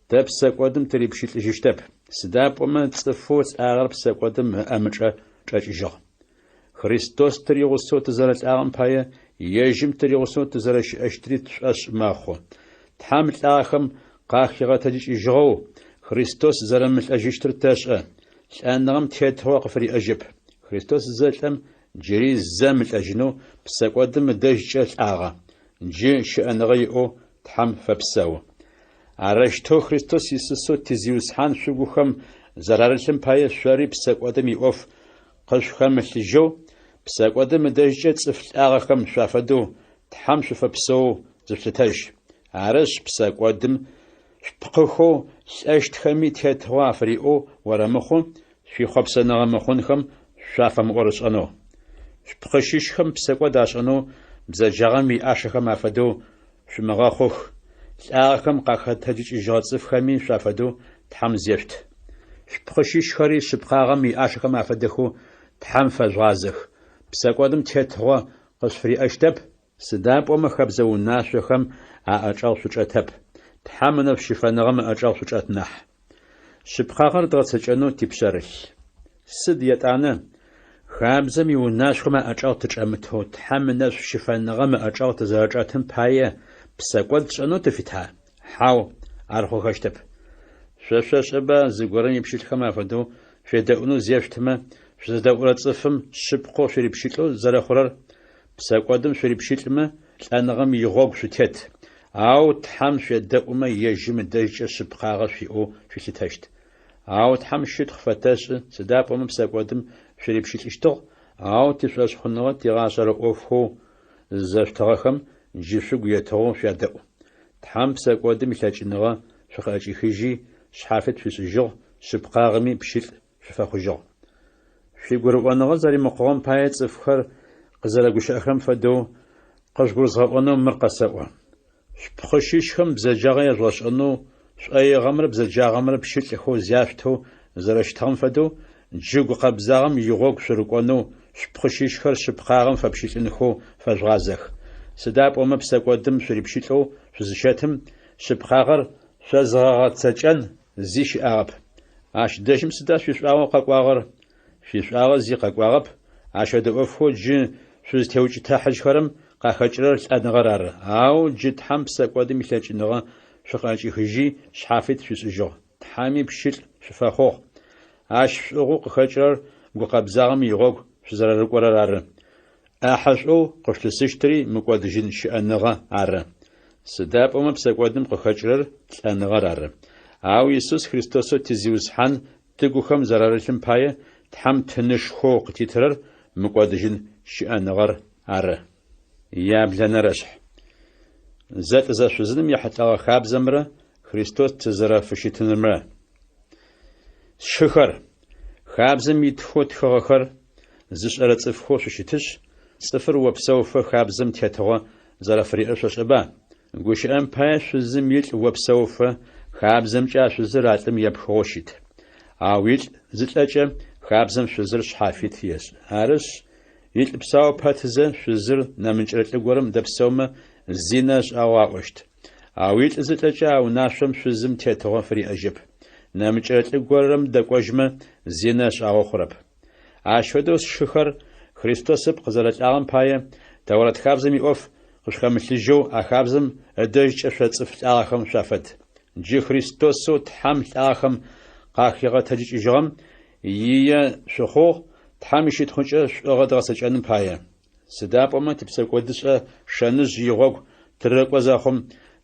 тэ псэкӏодым тырипщылӏыжьыщтэп, сыда пӏомэ цӏыфэу лӏагъэр псэкӏодым ыӏэмычӏэ чӏэкӏыжьыгъ. Христос тыригъусэу тызэрэлӏагъэм пае, ежьым тыригъусэу тызэрэщыӏэщтри тшӏошъ мэхъу. Тхьэм лӏагъэхэм къахигъэтэджыкӏыжьыгъэу, Христос зэрэмылӏэжьыщтыр тэшӏэ. Лӏэныгъэм тетыгъо къыфыриӏэжьэп. Христос зэлӏэм, джыри зэ мылӏэжьынэу псэкӏодым ыдэжькӏэ лӏагъэ. Джы щыӏэныгъэ иӏэу Тхьэм фэпсэу. Арэущтэу Христос Исусэу ти Зиусхьан шъугухэм зэрарылъым пае шъори псэкӏодым иӏоф къышъухэмылъыжьэу, псэкӏодым ыдэжькӏэ цӏыф лӏагъэхэм шъуафэдэу Тхьэм шъуфэпсэоу зышъулъытэжь. Арышъ, псэкӏодым шъупкъыхэу лӏэщтхэми тетыгъо афыриӏэу орэмыхъу, шъуихъопсэныгъэ мыхъунхэм шъуафэмыӏорышӏэнэу. Шъупкъы щыщхэм псэкӏод ашӏэнэу бзэджагъэм иӏашэхэм афэдэу шъумыгъэхъух, лӏагъэхэм къахэтэджыкӏыжьыгъэ цӏыфхэми шъуафэдэу Тхьэм зешъут. Шъупкъы щыщхэри шъыпкъагъэм иӏашэхэм афэдэхэу Тхьэм фэжъугъазэх. Псэкӏодым тетыгъо къышъуфыриӏэщтэп, сыда пӏомэ хэбзэ унашъохэм аӏэчӏэгъ шъучӏэтэп, Тхьэм ынэшӏу щыфэныгъэм ыӏэчӏэгъ шъучӏэт нахь. Шъыпкъагъэр дгъэцэкӏэнэу типшъэрылъ. Сыд етӏанэ? Хабзэм иунашъохэм аӏэчӏэгъ тычӏэмытэу Тхьэм ынэшӏу щыфэныгъэм ыӏэчӏэгъ тызэрэчӏэтым пае псэкӏод тшӏэнэу тыфита? Хьау, ар хъухэщтэп. Шъо шъошӏэба зыгорэм ипщылӏхэм афэдэу шъуедэӏунэу зешъутымэ, шъузэдэӏурэ цӏыфым шъыпкъэу шъурипщылӏэу зэрэхъурэр? Псэкӏодым шъурипщылӏмэ, лӏэныгъэм игъогу шъутет, ау Тхьэм шъуедэӏумэ, ежьым ыдэжькӏэ шъыпкъагъэ шъуиӏэу шъуилъытэщт. Ау Тхьэм щытхъу фэтэшӏы, сыда пӏомэ псэкӏодым шъурипщылӏыщтыгъ, ау тишӏошъхъуныгъэ тигъашӏэрэ ӏофхэу зызэшъутыгъэхэм джы шъугу етыгъэу шъуядэӏу. Тхьэм псэкӏодым илъэкӏыныгъэ шъукъыӏэкӏихыжьи, шъхьафит шъуишӏыжьыгъ, шъыпкъагъэми пщылӏ шъуфэхъужьыгъ. Шъуигурыӏоныгъэ зэримыкъугъэм пае цӏыфхэр къызэрэгущыӏэхэрэм фэдэу, къыжъугурызгъэӏонэу мыр къэсэӏо. Шъупкъы щыщхэм бзэджагъэ яжъугъэшӏэнэу, шӏоигъэмрэ бзэджагъэмрэ пщылӏхэу зяшъутэу зэрэщытыгъэм фэдэу, джы гукъэбзагъэм игъогу шъурыкӏонэу, шъупкъы щыщхэр шъыпкъагъэм фэпщылӏынхэу фэжъугъазэх. Сыда пӏомэ псэкӏодым шъурипщылӏэу шъузыщэтым, шъыпкъагъэр шъозыгъэгъэцэкӏэн зи щыӏагъэп. Ащ дэжьым сыда шъуишӏуагъэу къэкӏуагъэр? Шъуишӏуагъэ зи къэкӏуагъэп, ащ фэдэ ӏофхэу джы шъузтеукӏытыхьажьхэрэм къахэкӏырэр лӏэныгъэр ары. Ау джы Тхьэм псэкӏодым илъэкӏыныгъэ шъукъыӏэкӏихыжьи, шъхьафит шъуишӏыжьыгъ. Тхьэми пщылӏ шъуфэхъугъ. Ащ шӏугъэу къыхэкӏырэр гукъэбзагъэм игъогу шъузэрэрыкӏорэр ары. ӏахьэшӏоу къышъулъысыщтыри мыкӏодыжьын щыӏэныгъэ ары. Сыда пӏомэ псэкӏодым къыхэкӏырэр лӏэныгъэр ары. Ау Исус Христосэу ти Зиусхьан тыгухэм зэрарылъым пае Тхьэм тынышхоу къытитырэр мыкӏодыжьын щыӏэныгъэр ары. Яблэнэрэшъхь. Зэлӏзэшъузыным ехьылӏэгъэ хабзэмрэ Христос тызэрэфыщытынымрэ. Сшыхэр, хабзэм итхэу тхыгъэхэр зышӏэрэ цӏыфхэу шъущытышъ, цӏыфыр опсэуфэ хабзэм тетыгъо зэрэфыриӏэр шъошӏэба? Гущыӏэм пае, шъузым илӏ опсэуфэ, хабзэмкӏэ а шъузыр а лӏым епхыгъэу щыт. Ау илӏ зылӏэкӏэ, хабзэм шъузыр шъхьафит ешӏы. Арышъ, илӏ псау пэтызэ, шъузыр нэмыкӏрэ лӏы горэм дэпсэумэ, зинэ ышӏагъэу аӏощт. Ау илӏ зылӏэкӏэ а унашъом шъузым тетыгъо фыриӏэжьэп. Нэмыкӏрэ лӏы горэм дэкӏожьмэ, зинэ ышӏагъэу хъурэп. Ащ фэдэу, сшыхэр, Христос ыпкъ зэрэлӏагъэм пае, Тэурат хабзэм иӏоф къышъухэмылъыжьэу а хабзэм ыдэжькӏэ шъо цӏыф лӏагъэхэм шъуафэд. Джы Христосэу Тхьэм лӏагъэхэм къахигъэтэджыкӏыжьыгъэм ие шъухъугъ, Тхьэм ищытхъукӏэ шӏугъэ дгъэцэкӏэным пае. Сыда пӏомэ типсэкӏодышӏэ шэныжъ игъогу тырыкӏо зэхъум,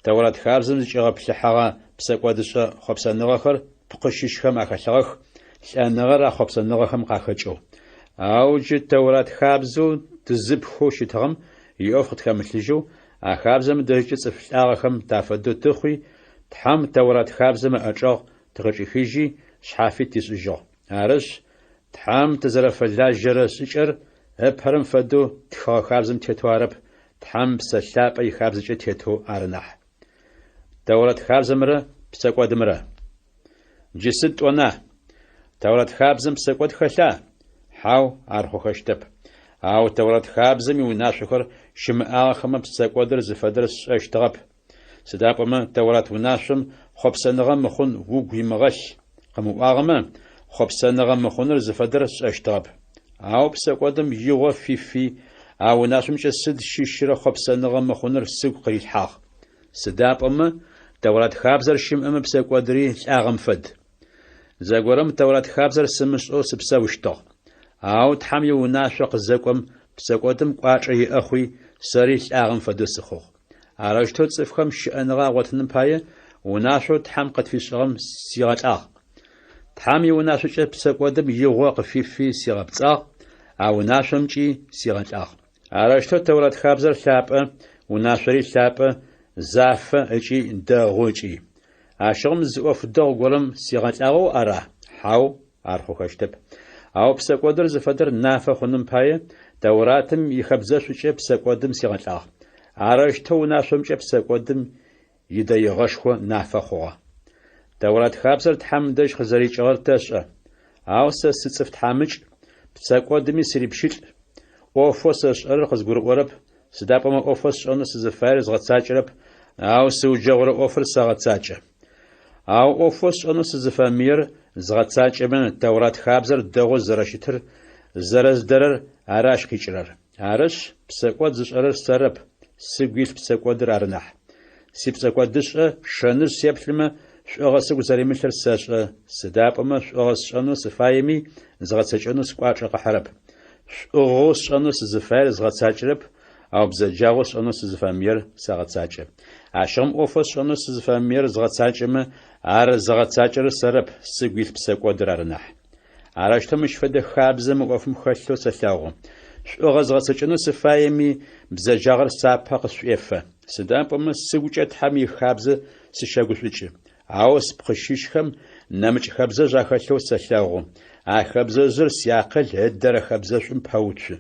Тэурат хабзэм зыкӏигъэплъыхьэгъэ псэкӏодышӏэ хъопсэныгъэхэр тпкъы щыщхэм ахэлъыгъэх, лӏэныгъэр а хъопсэныгъэхэм къахэкӏэу. Ау джы Тэурат хабзэу тызыпхэу щытыгъэм иӏоф къытхэмылъыжьэу, а хабзэм ыдэжькӏэ цӏыф лӏагъэхэм тафэдэу тыхъуи, Тхьэм Тэурат хабзэм ыӏэчӏэгъ тыкъычӏихыжьи, шъхьафит тишӏыжьыгъ. Арышъ, Тхьэм тызэрэфэлажьэрэ шӏыкӏэр ыпэрэм фэдэу тхыгъэ хабзэм тетэу арэп, Тхьэм Псэ Лъапӏэ ихабзэкӏэ тетэу ары нахь. Тэурэт хабзэмрэ псэкӏодымрэ. Джы сыд тӏона? Тэурэт хабзэм псэкӏод хэлъа? Хьау, ар хъухэщтэп. Ау Тэурэт хабзэм иунашъохэр щымыӏагъэхэмэ псэкӏодыр зыфэдэр сшӏэщтыгъэп. Сыда пӏомэ Тэурат унашъом хъопсэныгъэ мыхъун угу имыгъэлъ къымыӏуагъэмэ, хъопсэныгъэ мыхъуныр зыфэдэр сшӏэщтыгъэп. Ау псэкӏодым игъо фифи, а унашъомкӏэ сыд щыщрэ хъопсэныгъэ мыхъуныр сыгу къырилъхьагъ. Сыда пӏомэ Тэурат хабзэр щымыӏэмэ псэкӏодри лӏагъэм фэд. Зэгорэм Тэурат хабзэр сымышӏэу сыпсэущтыгъ. Ау Тхьэм иунашъо къызэкӏом, псэкӏодым кӏуачӏэ иӏэ хъуи, сэри лӏагъэм фэдэу сыхъугъ. Арэущтэу цӏыфхэм щыӏэныгъэ агъотыным пае, унашъоу Тхьэм къытфишӏыгъэм сигъэлӏагъ. Тхьэм иунашъокӏэ псэкӏодым игъо къыфифи сигъэпцӏагъ, а унашъомкӏи сигъэлӏагъ. Арэущтэу Тэурат хабзэр лъапӏэ, унашъори лъапӏэ, зафэ ыкӏи дэгъу ыкӏи. Ащыгъум зы ӏоф дэгъу горэм сигъэлӏагъэу ара? Хьау, ар хъухэщтэп. Ау псэкӏодыр зыфэдэр нафэ хъуным пае, Тэуратым ихэбзэшӏукӏэ псэкӏодым сигъэлӏагъ. Арэущтэу унашъомкӏэ псэкӏодым идэигъэшхо нафэ хъугъэ. Тэурат хабзэр Тхьэм дэжь къызэрикӏыгъэр тэшӏэ. Ау сэ сыцӏыф тхьамыкӏ, псэкӏодыми сырипщылӏ. ӏофэу сэ сшӏэрэр къызгурыӏорэп, сыда пӏомэ ӏофэу сшӏэнэу сызыфаер згъэцакӏэрэп, ау сыуджэгъурэ ӏофыр сэгъэцакӏэ. Ау ӏофэу сшӏэнэу сызыфэмыер згъэцакӏэмэ, Тэурат хабзэр дэгъоу зэрэщытыр зэрэздэрэр ары ащ къикӏырэр. Арышъ, псэкӏод зышӏэрэр сэрэп, сыгу илъ псэкӏодыр ары нахь. Сипсэкӏодышӏэ шэныжъ сеплъымэ, шӏугъэ сыгу зэримылъыр сэшӏэ, сыда пӏомэ шӏугъэ сшӏэнэу сыфаеми, згъэцэкӏэнэу скӏуачӏэ къыхьырэп. Шӏугъэу сшӏэнэу сызыфаер згъэцакӏэрэп, ау бзэджагъэу сшӏэнэу сызыфэмыер сэгъэцакӏэ. Ащыгъум ӏофэу сшӏэнэу сызыфэмыер згъэцакӏэмэ, ар зыгъэцакӏэрэр сэрэп, сыгу илъ псэкӏодыр ары нахь. Арэущтэу мыщ фэдэ хабзэ мы ӏофым хэлъэу сэлъэгъу. Шӏугъэ згъэцэкӏэнэу сыфаеми, бзэджагъэр сапэ къысшӏуефэ. Сыда пӏомэ сыгукӏэ Тхьэм ихабзэ сыщэгушӏукӏы. Ау спкъы щыщхэм нэмыкӏ хэбзэжъ ахэлъэу сэлъэгъу. А хэбзэжъыр сиакъыл ыдэрэ хэбзэшӏум пэуцу.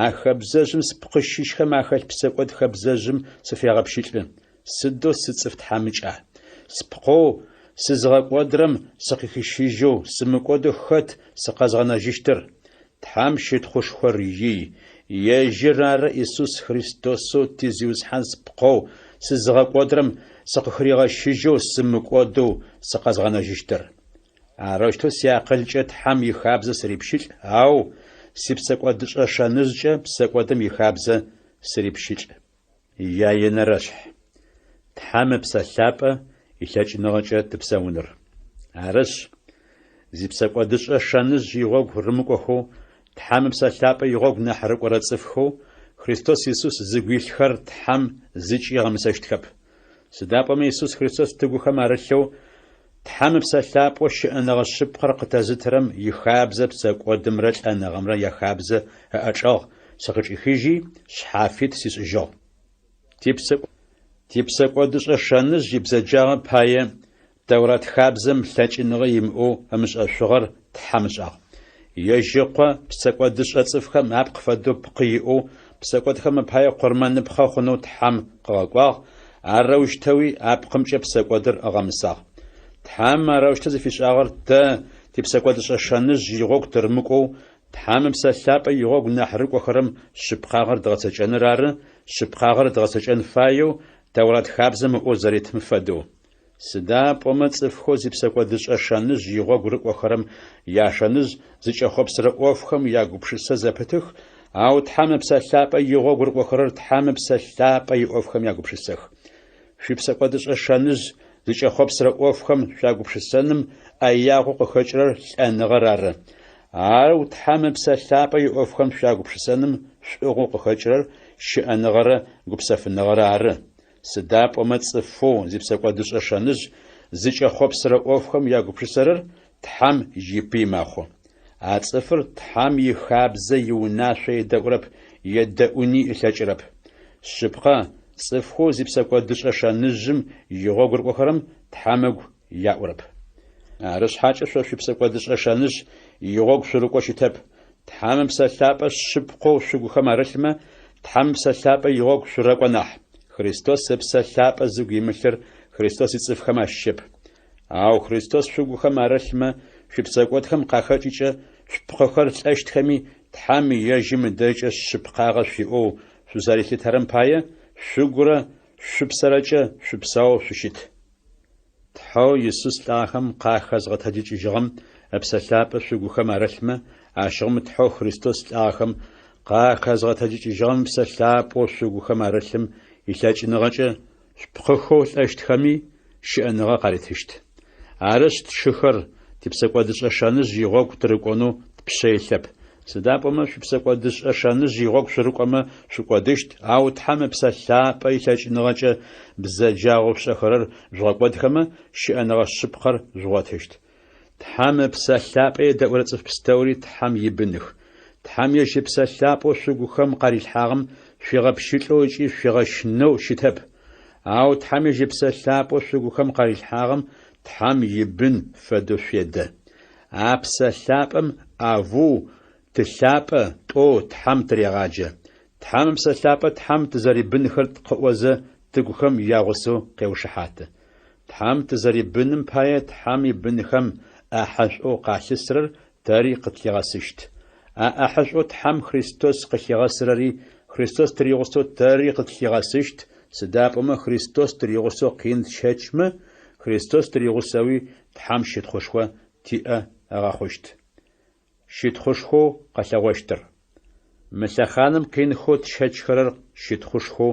А хэбзэжъым спкъы щыщхэм ахэлъ псэкӏод хэбзэжъым сыфегъэпщылӏы. Сыдэу сыцӏыф тхьамыкӏа! Спкъэу сызыгъэкӏодырэм сыкъыхищыжьэу, сымыкӏодэу хэт сыкъэзгъэнэжьыщтыр? Тхьэм щытхъушхор ий, ежьыр ары Исус Христосэу ти Зиусхьан спкъэу сызыгъэкӏодырэм сыкъыхыригъэщыжьэу сымыкӏодэу сыкъэзгъэнэжьыщтыр. Арэущтэу сиакъылкӏэ Тхьэм ихабзэ сырипщылӏ, ау сипсэкӏодышӏэ шэныжъкӏэ псэкӏодым ихабзэ сырипщылӏ. Яенэрэшъхь. Тхьэм Ыпсэ Лъапӏэ илъэкӏыныгъэкӏэ тыпсэуныр. Арышъ, зипсэкӏодышӏэ шэныжъ игъогу рымыкӏохэу, Тхьэм Ыпсэ Лъапӏэ игъогу нахь рыкӏорэ цӏыфхэу Христос Исус зыгу илъхэр Тхьэм зыкӏи ыгъэмысэщтхэп. Сыда пӏомэ Исус Христос тыгухэм арылъэу, Тхьэм Ыпсэ Лъапӏэу щыӏэныгъэ шъыпкъэр къытэзытырэм ихабзэ псэкӏодымрэ лӏэныгъэмрэ яхабзэ ыӏэчӏэгъ сыкъычӏихыжьи, шъхьафит сишӏыжьыгъ. Типсэкӏодышӏэ шэныжъ ибзэджагъэ пае Тэурат хабзэм лъэкӏыныгъэ имыӏэу ымышӏэшъугъэр Тхьэм ышӏагъ. Ежь Ыкъо псэкӏодышӏэ цӏыфхэм апкъ фэдэу пкъы иӏэу псэкӏодхэм апае къурмэныпхъэ хъунэу Тхьэм къыгъэкӏуагъ, арэущтэуи а пкъымкӏэ псэкӏодыр ыгъэмысагъ. Тхьэм арэущтэу зыфишӏагъэр тэ типсэкӏодышӏэ шэныжъ игъогу тырымыкӏоу, Тхьэм Ыпсэ Лъапӏэ игъогу нахь рыкӏохэрэм шъыпкъагъэр дгъэцэкӏэныр ары, шъыпкъагъэр дгъэцэкӏэн фаеу Тэурат хабзэм ыӏоу зэритым фэдэу. Сыда пӏомэ цӏыфхэу зипсэкӏодышӏэ шэныжъ игъогу рыкӏохэрэм яшэныжъ зыкӏэхъопсырэ ӏофхэм ягупшысэ зэпытых, ау Тхьэм Ыпсэ Лъапӏэ игъогу рыкӏохэрэр Тхьэм Ыпсэ Лъапӏэ иӏофхэм ягупшысэх. Шъуипсэкӏодышӏэ шэныжъ зыкӏэхъопсырэ ӏофхэм шъуягупшысэным ӏэягъэу къыхэкӏырэр лӏэныгъэр ары. Ау Тхьэм Ыпсэ Лъапӏэ иӏофхэм шъуягупшысэным шӏугъэу къыхэкӏырэр щыӏэныгъэрэ гупсэфыныгъэрэ ары. Сыда пӏомэ цӏыфэу зипсэкӏодышӏэ шэныжъ зыкӏэхъопсырэ ӏофхэм ягупшысэрэр Тхьэм ипый мэхъу. А цӏыфыр Тхьэм ихабзэ иунашъо едэӏурэп, едэӏуни ылъэкӏырэп. Шъыпкъэ, цӏыфхэу зипсэкӏодышӏэ шэныжъым игъогу рыкӏохэрэм Тхьэм ыгу яӏурэп. Ары шъхьакӏэ шъо шъуипсэкӏодышӏэ шэныжъ игъогу шъурыкӏоу щытэп. Тхьэм Ыпсэ Лъапӏэ шъыпкъэу шъугухэм арылъмэ, Тхьэм Ыпсэ Лъапӏэ игъогу шъурэкӏо нахь. Христос Ыпсэ Лъапӏэ зыгу имылъыр Христос ицӏыфхэм ащыщэп. Ау Христос шъугухэм арылъмэ, шъуипсэкӏодхэм къахэкӏыкӏэ шъупкъыхэр лӏэщтхэми, Тхьэм ежьым ыдэжькӏэ шъыпкъагъэ шъуиӏэу шъузэрилъытэрэм пае, шъугурэ шъупсэрэкӏэ шъупсэу шъущыт. Тхьэу Исус лӏагъэхэм къахэзгъэтэджыкӏыжьыгъэм Ыпсэ Лъапӏэ шъугухэм арылъмэ, ащыгъум Тхьэу Христос лӏагъэхэм къахэзгъэтэджыкӏыжьыгъэм Ыпсэ Лъапӏэу шъугухэм арылъым илъэкӏыныгъэкӏэ шъупкъыхэу лӏэщтхэми щыӏэныгъэ къаритыщт. Арышъ, тшыхэр, типсэкӏодышӏэ шэныжъ игъогу тырыкӏонэу тпшъэ илъэп. Сыда пӏомэ шъуипсэкӏодышӏэ шэныжъ игъогу шъурыкӏомэ шъукӏодыщт, ау Тхьэм Ыпсэ Лъапӏэ илъэкӏыныгъэкӏэ бзэджагъэу шъушӏэхэрэр жъугъэкӏодхэмэ, щыӏэныгъэ шъыпкъэр жъугъотыщт. Тхьэм Ыпсэ Лъапӏэ едэӏурэ цӏыф пстэури Тхьэм ибыных. Тхьэм ежь Ыпсэ Лъапӏэу шъугухэм къарилъхьагъэм шъуигъэпщылӏэу ыкӏи шъуигъэщынэу щытэп. Ау Тхьэм ежь Ыпсэ Лъапӏэу шъугухэм къарилъхьагъэм Тхьэм ибын фэдэу шъуедэ. А Псэ Лъапӏэм Авву, Ты лъапӏэ, тӏоу Тхьэм тырегъаджэ. Тхьэм Ыпсэ Лъапӏэ Тхьэм тызэрибынхэр къыӏозэ тыгухэм ягъусэу къеушыхьаты. Тхьэм тызэрибыным пае Тхьэм ибынхэм ӏахьэшӏоу къалъысырэр тэри къытлъигъэсыщт. А ӏахьэшӏоу Тхьэм Христос къылъигъэсырэри Христос тыригъусэу тэри къытлъигъэсыщт, сыда пӏомэ Христос тыригъусэу къин тщэчмэ, Христос тыригъусэуи Тхьэм щытхъушхо тиӏэ ыгъэхъущт. Щытхъушхоу къэлъэгъощтыр. Мы лъэхъаным къинхэу тщэчхэрэр щытхъушхоу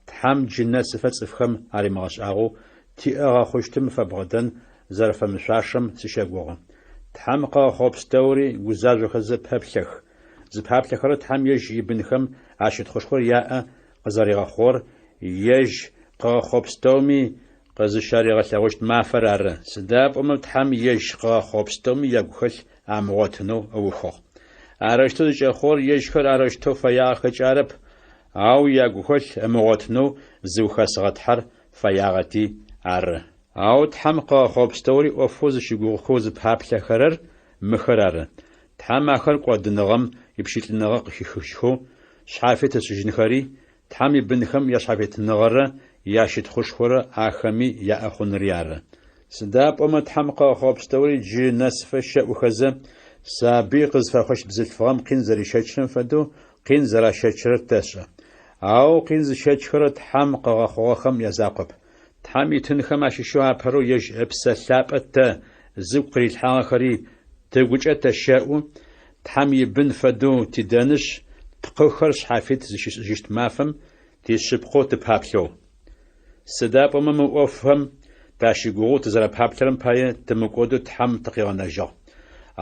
Тхьэм джы нэсыфэ цӏыфхэм аримыгъэшӏагъэу тиӏэ ыгъэхъущтым фэбгъэдэн зэрэфэмышъуашэм сыщэгугъы. Тхьэм къыгъэхъугъэ пстэури гузажъохэзэ пэплъэх. Зыпаплъэхэрэр Тхьэм ежь ибынхэм а щытхъушхор яӏэ къызэригъэхъугъэр ежь къыгъэхъугъэ пстэуми къызыщаригъэлъэгъущт мафэр ары, сыда пӏомэ Тхьэм ежь къыгъэхъугъэ пстэуми ягухэлъ амыгъотынэу ыухыгъ. Арэущтэу зыкӏэхъугъэр ежьхэр арэущтэу фэягъэхэкӏэ арэп, ау ягухэлъ ымыгъотынэу зыухэсыгъэ Тхьэр фэягъэти ары. Ау Тхьэм къыгъэхъугъэ пстэури ӏофэу зыщыгугъыхэу зыпаплъэхэрэр мыхэр ары, Тхьэм ахэр кӏодыныгъэм ипщылӏыныгъэ къыхихыжьхэу, шъхьафит ышӏыжьынхэри, Тхьэм ибынхэм яшъхьафитыныгъэрэ ящытхъушхорэ ахэми яӏэ хъунри ары. Сыда пӏомэ Тхьэм къыгъэхъугъэ пстэури джы нэсыфэ щэӏухэзэ, сабый къызфэхъущт бзылъфыгъэм къин зэрищэчрэм фэдэу къин зэращэчрэр тэшӏэ. Ау къин зыщэчхэрэр Тхьэм къыгъэхъугъэхэм язакъоп. Тхьэм итынхэм ащыщэу апэрэу ежь Ыпсэ Лъапӏэ тэ, зыгу къырилъхьагъэхэри, тыгукӏэ тэщэӏу, Тхьэм ибын фэдэу тидэнышъ, тпкъыхэр шъхьафит зыщишӏыжьыщт мафэм тишъыпкъэу тыпаплъэу. Сыда пӏомэ мы ӏофхэм тащыгугъэу тызэрэпаплъэрэм пае тымыкӏодэу Тхьэм тыкъигъэнэжьыгъ.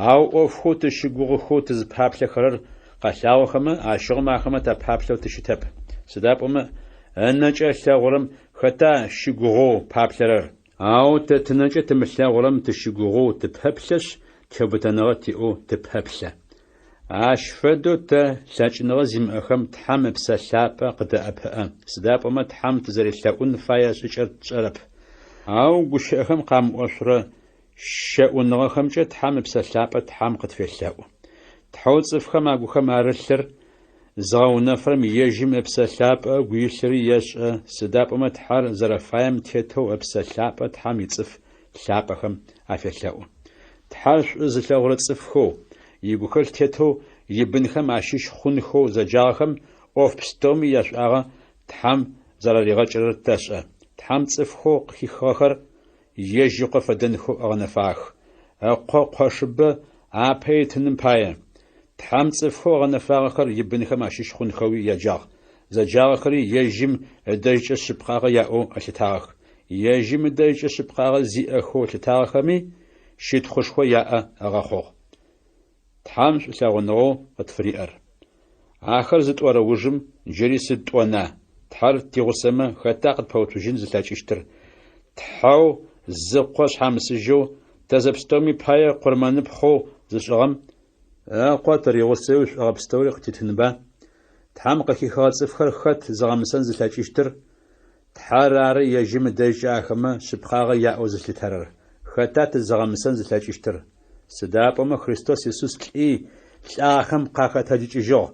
Ау ӏофхэу тыщыгугъыхэу тызпаплъэхэрэр къэлъагъохэмэ, ащыгъум ахэмэ тапаплъэу тыщытэп. Сыда пӏомэ ынэкӏэ ылъэгъурэм хэта щыгугъэу паплъэрэр? Ау тэ тынэкӏэ тымылъэгъурэм тыщыгугъэу тыпэплъэшъ, теубытэныгъэ тиӏэу тыпэплъэ. Ащ фэдэу тэ, лъэкӏыныгъэ зимыӏэхэм, Тхьэм Ыпсэ Лъапӏэ къыдэӏэпыӏэ, сыда пӏомэ Тхьэм тызэрелъэӏун фае шӏыкӏэр тшӏэрэп. Ау гущыӏэхэм къамыӏошъурэ щэӏуныгъэхэмкӏэ Тхьэм Ыпсэ Лъапӏэ Тхьэм къытфелъэӏу. Тхьэу цӏыфхэм агухэм арылъыр зыгъэунэфырэм ежьым Ыпсэ Лъапӏэ ыгу илъыри ешӏэ, сыда пӏомэ Тхьэр зэрэфаем тетэу Ыпсэ Лъапӏэ Тхьэм ицӏыф лъапӏэхэм афелъэӏу. Тхьэр шӏу зылъэгъурэ цӏыфхэу, игухэлъ тетэу ибынхэм ащыщ хъунхэу зэджагъэхэм ӏоф пстэуми яшӏуагъэ Тхьэм зэраригъэкӏырэр тэшӏэ. Тхьэм цӏыфхэу къыхихыгъэхэр ежь Ыкъо фэдэнхэу ыгъэнэфагъэх, Ыкъо къошыбэ апэ итыным пае. Тхьэм цӏыфхэу ыгъэнэфагъэхэр ибынхэм ащыщ хъунхэуи яджагъ, зэджагъэхэри ежьым ыдэжькӏэ шъыпкъагъэ яӏэу ылъытагъэх. Ежьым ыдэжькӏэ шъыпкъагъэ зиӏэхэу ылъытагъэхэми щытхъушхо яӏэ ыгъэхъугъ. Тхьэм шӏулъэгъуныгъэу къытфыриӏэр. Ахэр зытӏорэ ужым джыри сыд тӏона, Тхьэр тигъусэмэ, хэта къытпэуцужьын зылъэкӏыщтыр? Тхьэу зы Къо шъхьамысыжьэу, тэ зэпстэуми пае къурмэныпхъэу зышӏыгъэм, Ыкъо тыригъусэуи шӏогъэ пстэури къытитынба? Тхьэм къыхихыгъэ цӏыфхэр хэт зыгъэмысэн зылъэкӏыщтыр? Тхьэр ары ежьым ыдэжькӏэ ахэмэ шъыпкъагъэ яӏэу зылъытэрэр. Хэта тызыгъэмысэн зылъэкӏыщтыр? Сыда пӏомэ Христос Исус лӏи, лӏагъэхэм къахэтэджыкӏыжьыгъ,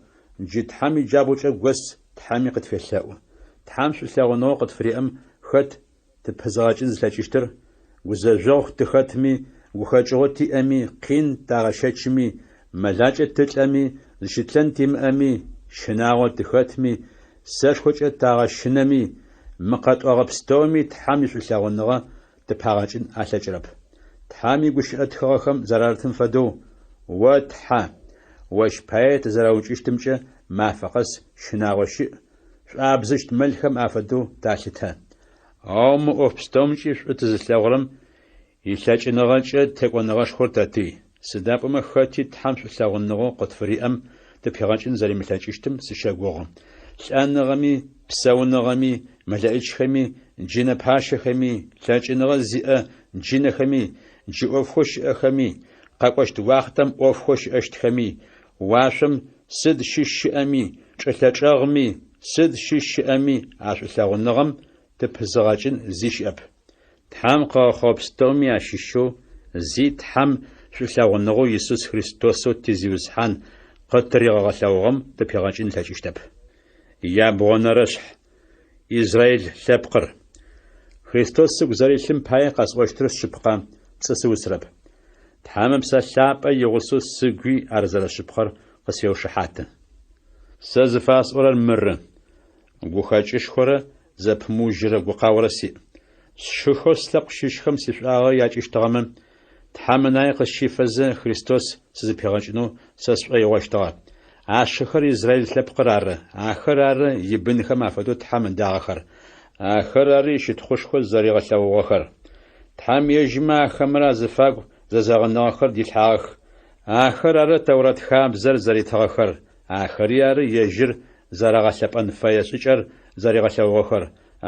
джы Тхьэм иджабгъукӏэ гос Тхьэми къытфелъэӏу. Тхьэм шӏулъэгъуныгъэу къытфыриӏэм хэт тыпызгъэкӏын зылъэкӏыщтыр? Гузэжъогъу тыхэтми, гухэкӏыгъо тиӏэми, къин тагъэщэчми, мэлакӏэ тылӏэми, зыщытлъэн тимыӏэми, щынагъо тыхэтми, сэшхокӏэ тагъэщынэми, мы къэтӏогъэ пстэуми Тхьэм ишӏулъэгъуныгъэ тыпагъэкӏын алъэкӏырэп. Тхьэм игущыӏэ тхыгъэхэм зэрарытым фэдэу, О Тхьэ, ощ пае тызэраукӏыщтымкӏэ мафэ къэс щынагъо щыӏ, шӏуабзыщт мэлхэм афэдэу талъытэ. Ау мы ӏоф пстэумкӏи шӏу тызылъэгъурэм илъэкӏыныгъэкӏэ текӏоныгъэшхор тэтый. Сыда пӏомэ хэти Тхьэм шӏулъэгъуныгъэу къытфыриӏэм тыпигъэкӏын зэримылъэкӏыщтым сыщэгугъы. Лӏэныгъэми, псэуныгъэми, мэлэӏичхэми, джынэ пащэхэми, лъэкӏыныгъэ зиӏэ джынэхэми, джы ӏофхэу щыӏэхэми, къэкӏощт уахътэм ӏофхэу щыӏэщтхэми, уашъом сыд щыщ щыӏэми, чӏылъэ чӏэгъми, сыд щыщ щыӏэми а шӏулъэгъуныгъэм тыпызыгъэкӏын зи щыӏэп. Тхьэм къыгъэхъугъэ пстэуми ащыщэу зи Тхьэм шӏулъэгъуныгъэу Исус Христосэу ти Зиусхьан къытыригъэгъэлъэгъугъэм тыпигъэкӏын ылъэкӏыщтэп. Ябгъонэрэшъхь. Израил лъэпкъыр. Христос сыгу зэрилъым пае къэсӏощтыр шъыпкъэ, пцӏы сыусрэп. Тхьэм Ыпсэ Лъапӏэ игъусэу сыгуи ар зэрэшъыпкъэр къысфеушыхьаты. Сэ зыфасӏорэр мыры, Гухэкӏышхорэ зэпымыужьырэ гукъаорэ сиӏ. Сшыхэу слъэпкъ щыщхэм сишӏуагъэ якӏыщтыгъэмэ, Тхьэм ынае къысщифэзэ Христос сызыпигъэкӏынэу сэ сшӏоигъощтыгъэ. А сшыхэр Израил лъэпкъыр ары, ахэр ары ибынхэм афэдэу Тхьэм ыдагъэхэр, ахэр ары ищытхъушхо зэригъэлъэгъугъэхэр. Тхьэм ежьымэ ахэмрэ азыфагу зэзэгъыныгъэхэр дилъхьагъэх, ахэр ары Тэурат хабзэр зэритыгъэхэр, ахэри ары ежьыр зэрагъэлъэпӏэн фэе шӏыкӏэр зэригъэлъэгъугъэхэр,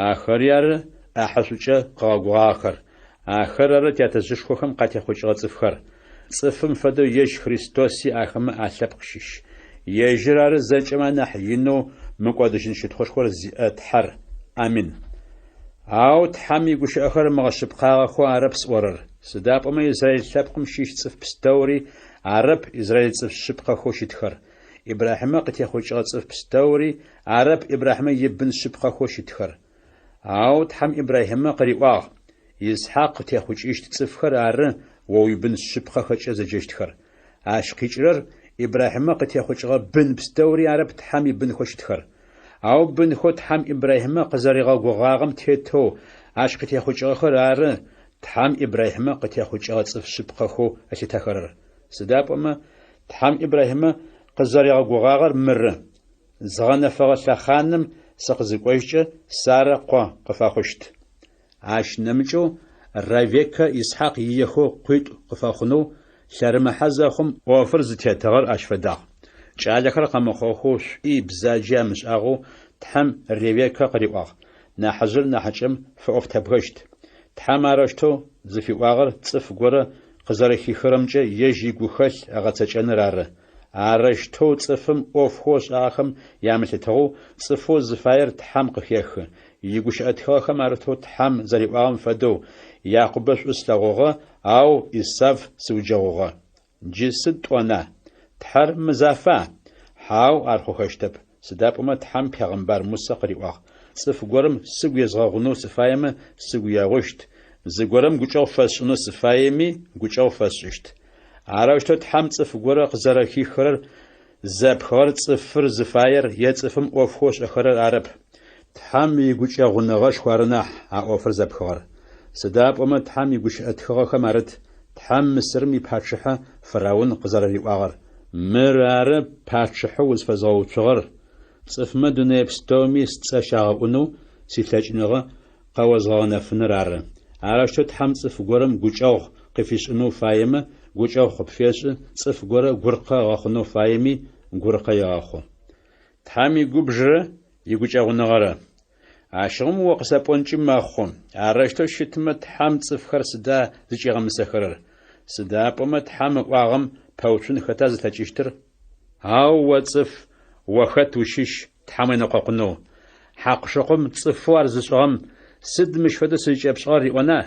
ахэри ары ӏахьышӏукӏэ къыгъэгугъагъэхэр, ахэр ары тятэжъышхохэм къатехъукӏыгъэ цӏыфхэр. Цӏыфым фэдэу ежь Христоси ахэмэ алъэпкъ щыщ. Ежьыр ары зэкӏэмэ анахь инэу мыкӏодыжьын щытхъушхор зиӏэ Тхьэр. Амин. Ау Тхьэм игущыӏэхэр мыгъэшъыпкъагъэхэу арэп сӏорэр, сыда пӏомэ Израил лъэпкъым щыщ цӏыф пстэури арэп израил цӏыф шъыпкъэхэу щытхэр. Ибрахьимэ къытехъукӏыгъэ цӏыф пстэури арэп Ибрахьимэ ибын шъыпкъэхэу щытхэр. Ау Тхьэм Ибрахьимэ къыриӏуагъ, Исхьакъ къытехъукӏыщт цӏыфхэр ары о уибын шъыпкъэхэкӏэ зэджэщтхэр. Ащ къикӏырэр Ибрахьимэ къытехъукӏыгъэ бын пстэури арэп Тхьэм ибынхэу щытхэр. Ау бынхэу Тхьэм Ибрахьимэ къызэригъэгугъагъэм тетэу ащ къытехъукӏыгъэхэр ары Тхьэм Ибрахьимэ къытехъукӏыгъэ цӏыф шъыпкъэхэу ылъытэхэрэр. Сыда пӏомэ Тхьэм Ибрахьимэ къызэригъэгугъагъэр мыры, Згъэнэфэгъэ лъэхъаным сыкъызыкӏожькӏэ Сарэ къо къыфэхъущт. Ащ нэмыкӏэу Ревеккэ Исхьакъ иехэу къуитӏу къыфэхъунэу лъэрымыхьэ зэхъум, ӏофыр зытетыгъэр ащ фэдагъ. Кӏалэхэр къэмыхъугъэхэу шӏуи бзаджи амышӏагъэу Тхьэм Ревеккэ къыриӏуагъ, Нахьыжъыр нахьыкӏэм фэӏофтэбгэщт. Тхьэм арэущтэу зыфиӏуагъэр цӏыф горэ къызэрэхихырэмкӏэ ежь игухэлъ ыгъэцэкӏэныр ары. Арэущтэу цӏыфым ӏофхэу ышӏагъэхэм ямылъытыгъэу цӏыфэу зыфаер Тхьэм къыхехы. Игущыӏэ тхыгъэхэм арытэу Тхьэм зэриӏуагъэм фэдэу, Якъубэ шӏу слъэгъугъэ, ау Исав сыуджэгъугъэ. Джы сыд тӏона? Тхьэр мызафа? Хьау, ар хъухэщтэп, сыда пӏомэ Тхьэм пегъэмбар Мусэ къыриӏуагъ, Цӏыф горэм сыгу езгъэгъунэу сыфаемэ, сыгу егъущт, зыгорэм гукӏэгъу фэсшӏынэу сыфаеми, гукӏэгъу фэсшӏыщт. Арэущтэу Тхьэм цӏыф горэ къызэрэхихырэр зэпхыгъэр цӏыфыр зыфаер е цӏыфым ӏофхэу ышӏэхэрэр арэп. Тхьэм игукӏэгъуныгъэшху ары нахь а ӏофыр зэпхыгъэр. Сыда пӏомэ Тхьэм игущыӏэ тхыгъэхэм арыт, Тхьэм Мысырым ипачъыхьэ фараон къызэрэриӏуагъэр, Мыр ары пачъыхьэу узфэзгъэуцугъэр, цӏыфмэ дунэе пстэуми сцӏэ щагъэӏунэу силъэкӏыныгъэ къэозгъэгъэнэфыныр ары. Арэущтэу Тхьэм цӏыф горэм гукӏэгъу къыфишӏынэу фаемэ, гукӏэгъу къыпфешӏы, цӏыф горэ гуркъэ ыгъэхъунэу фаеми, гуркъэ егъэхъу. Тхьэм игубжырэ игукӏэгъуныгъэрэ. Ащыгъум о къысэпӏонкӏи мэхъу, арэущтэу щытмэ, Тхьэм цӏыфхэр сыда зыкӏигъэмысэхэрэр? Сыда пӏомэ Тхьэм ыӏуагъэм пэуцун хэта зылъэкӏыщтыр? Ау о цӏыф, о хэт ущыщ Тхьэм уенэкъокъунэу? Хьакъу-шыкъум цӏыфэу ар зышӏыгъэм, сыд мыщ фэдэу сызкӏэпшӏыгъэр риӏона?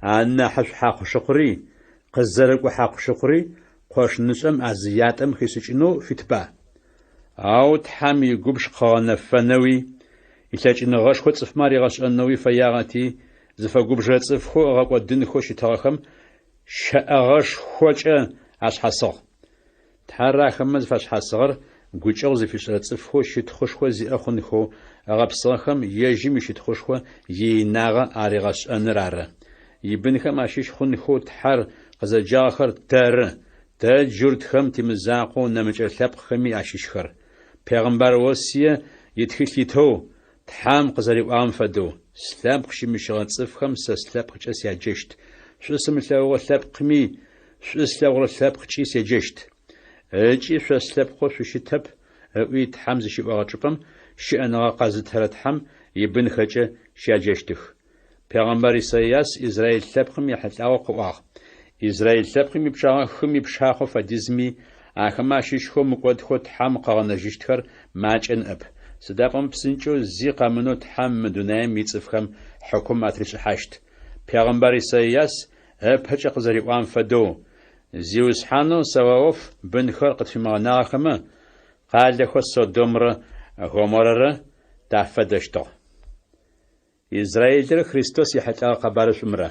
Анахьышӏу хьакъу-шыкъури, къызэрыкӏо хьакъу-шыкъури къошынышӏэм а зы ятӏэм хишӏыкӏынэу фитба? Ау Тхьэм игубж къыгъэнэфэнэуи, илъэкӏыныгъэшхо цӏыфмэ аригъэшӏэнэуи фэягъэти, зыфэгубжырэ цӏыфхэу ыгъэкӏодынхэу щытыгъэхэм щэӏэгъэшхокӏэ ашъхьасыгъ. Тхьэр ахэмэ зыфашъхьасыгъэр гукӏэгъу зыфишӏырэ цӏыфхэу щытхъушхо зиӏэ хъунхэу ыгъэпсыгъэхэм ежьым ищытхъушхо иинагъэ аригъэшӏэныр ары. Ибынхэм ащыщ хъунхэу Тхьэр къызэджагъэхэр тэры, тэ джуртхэм тимызакъоу нэмыкӏ лъэпкъхэми ащыщхэр. Пегъымбар Осие итхылъ итэу, Тхьэм къызэриӏуагъэм фэдэу, Слъэпкъ щымыщыгъэ цӏыфхэм сэ слъэпкъкӏэ сяджэщт, шӏу сымылъэгъугъэ лъэпкъми шӏу слъэгъурэ лъэпкъкӏи седжэщт. Ыкӏи шъо слъэпкъэу шъущытэп, ыӏуи Тхьэм зыщиӏогъэ чӏыпӏэм щыӏэныгъэ къэзытырэ Тхьэм ибынхэкӏэ щяджэщтых. Пегъэмбар Исайас израил лъэпкъым ехьылӏагъэу къыӏуагъ, Израил лъэпкъым ипчъагъэ хым ипшахъо фэдизми, ахэмэ ащыщхэу мыкӏодхэу Тхьэм къыгъэнэжьыщтхэр макӏэ ныӏэп. Сыда пӏомэ псынкӏэу зи къэмынэу Тхьэм мы дунаим ицӏыфхэм хьыкум атришӏыхьащт. Пегъэмбар Исайас ыпэкӏэ къызэриӏуагъэм фэдэу, Зиусхьанэу Саваоф бынхэр къытфимыгъэнагъэхэмэ, къалэхэу Содомрэ Гоморрэрэ тафэдэщтыгъ. Израилрэ Христос ехьылӏэгъэ къэбарышӏумрэ.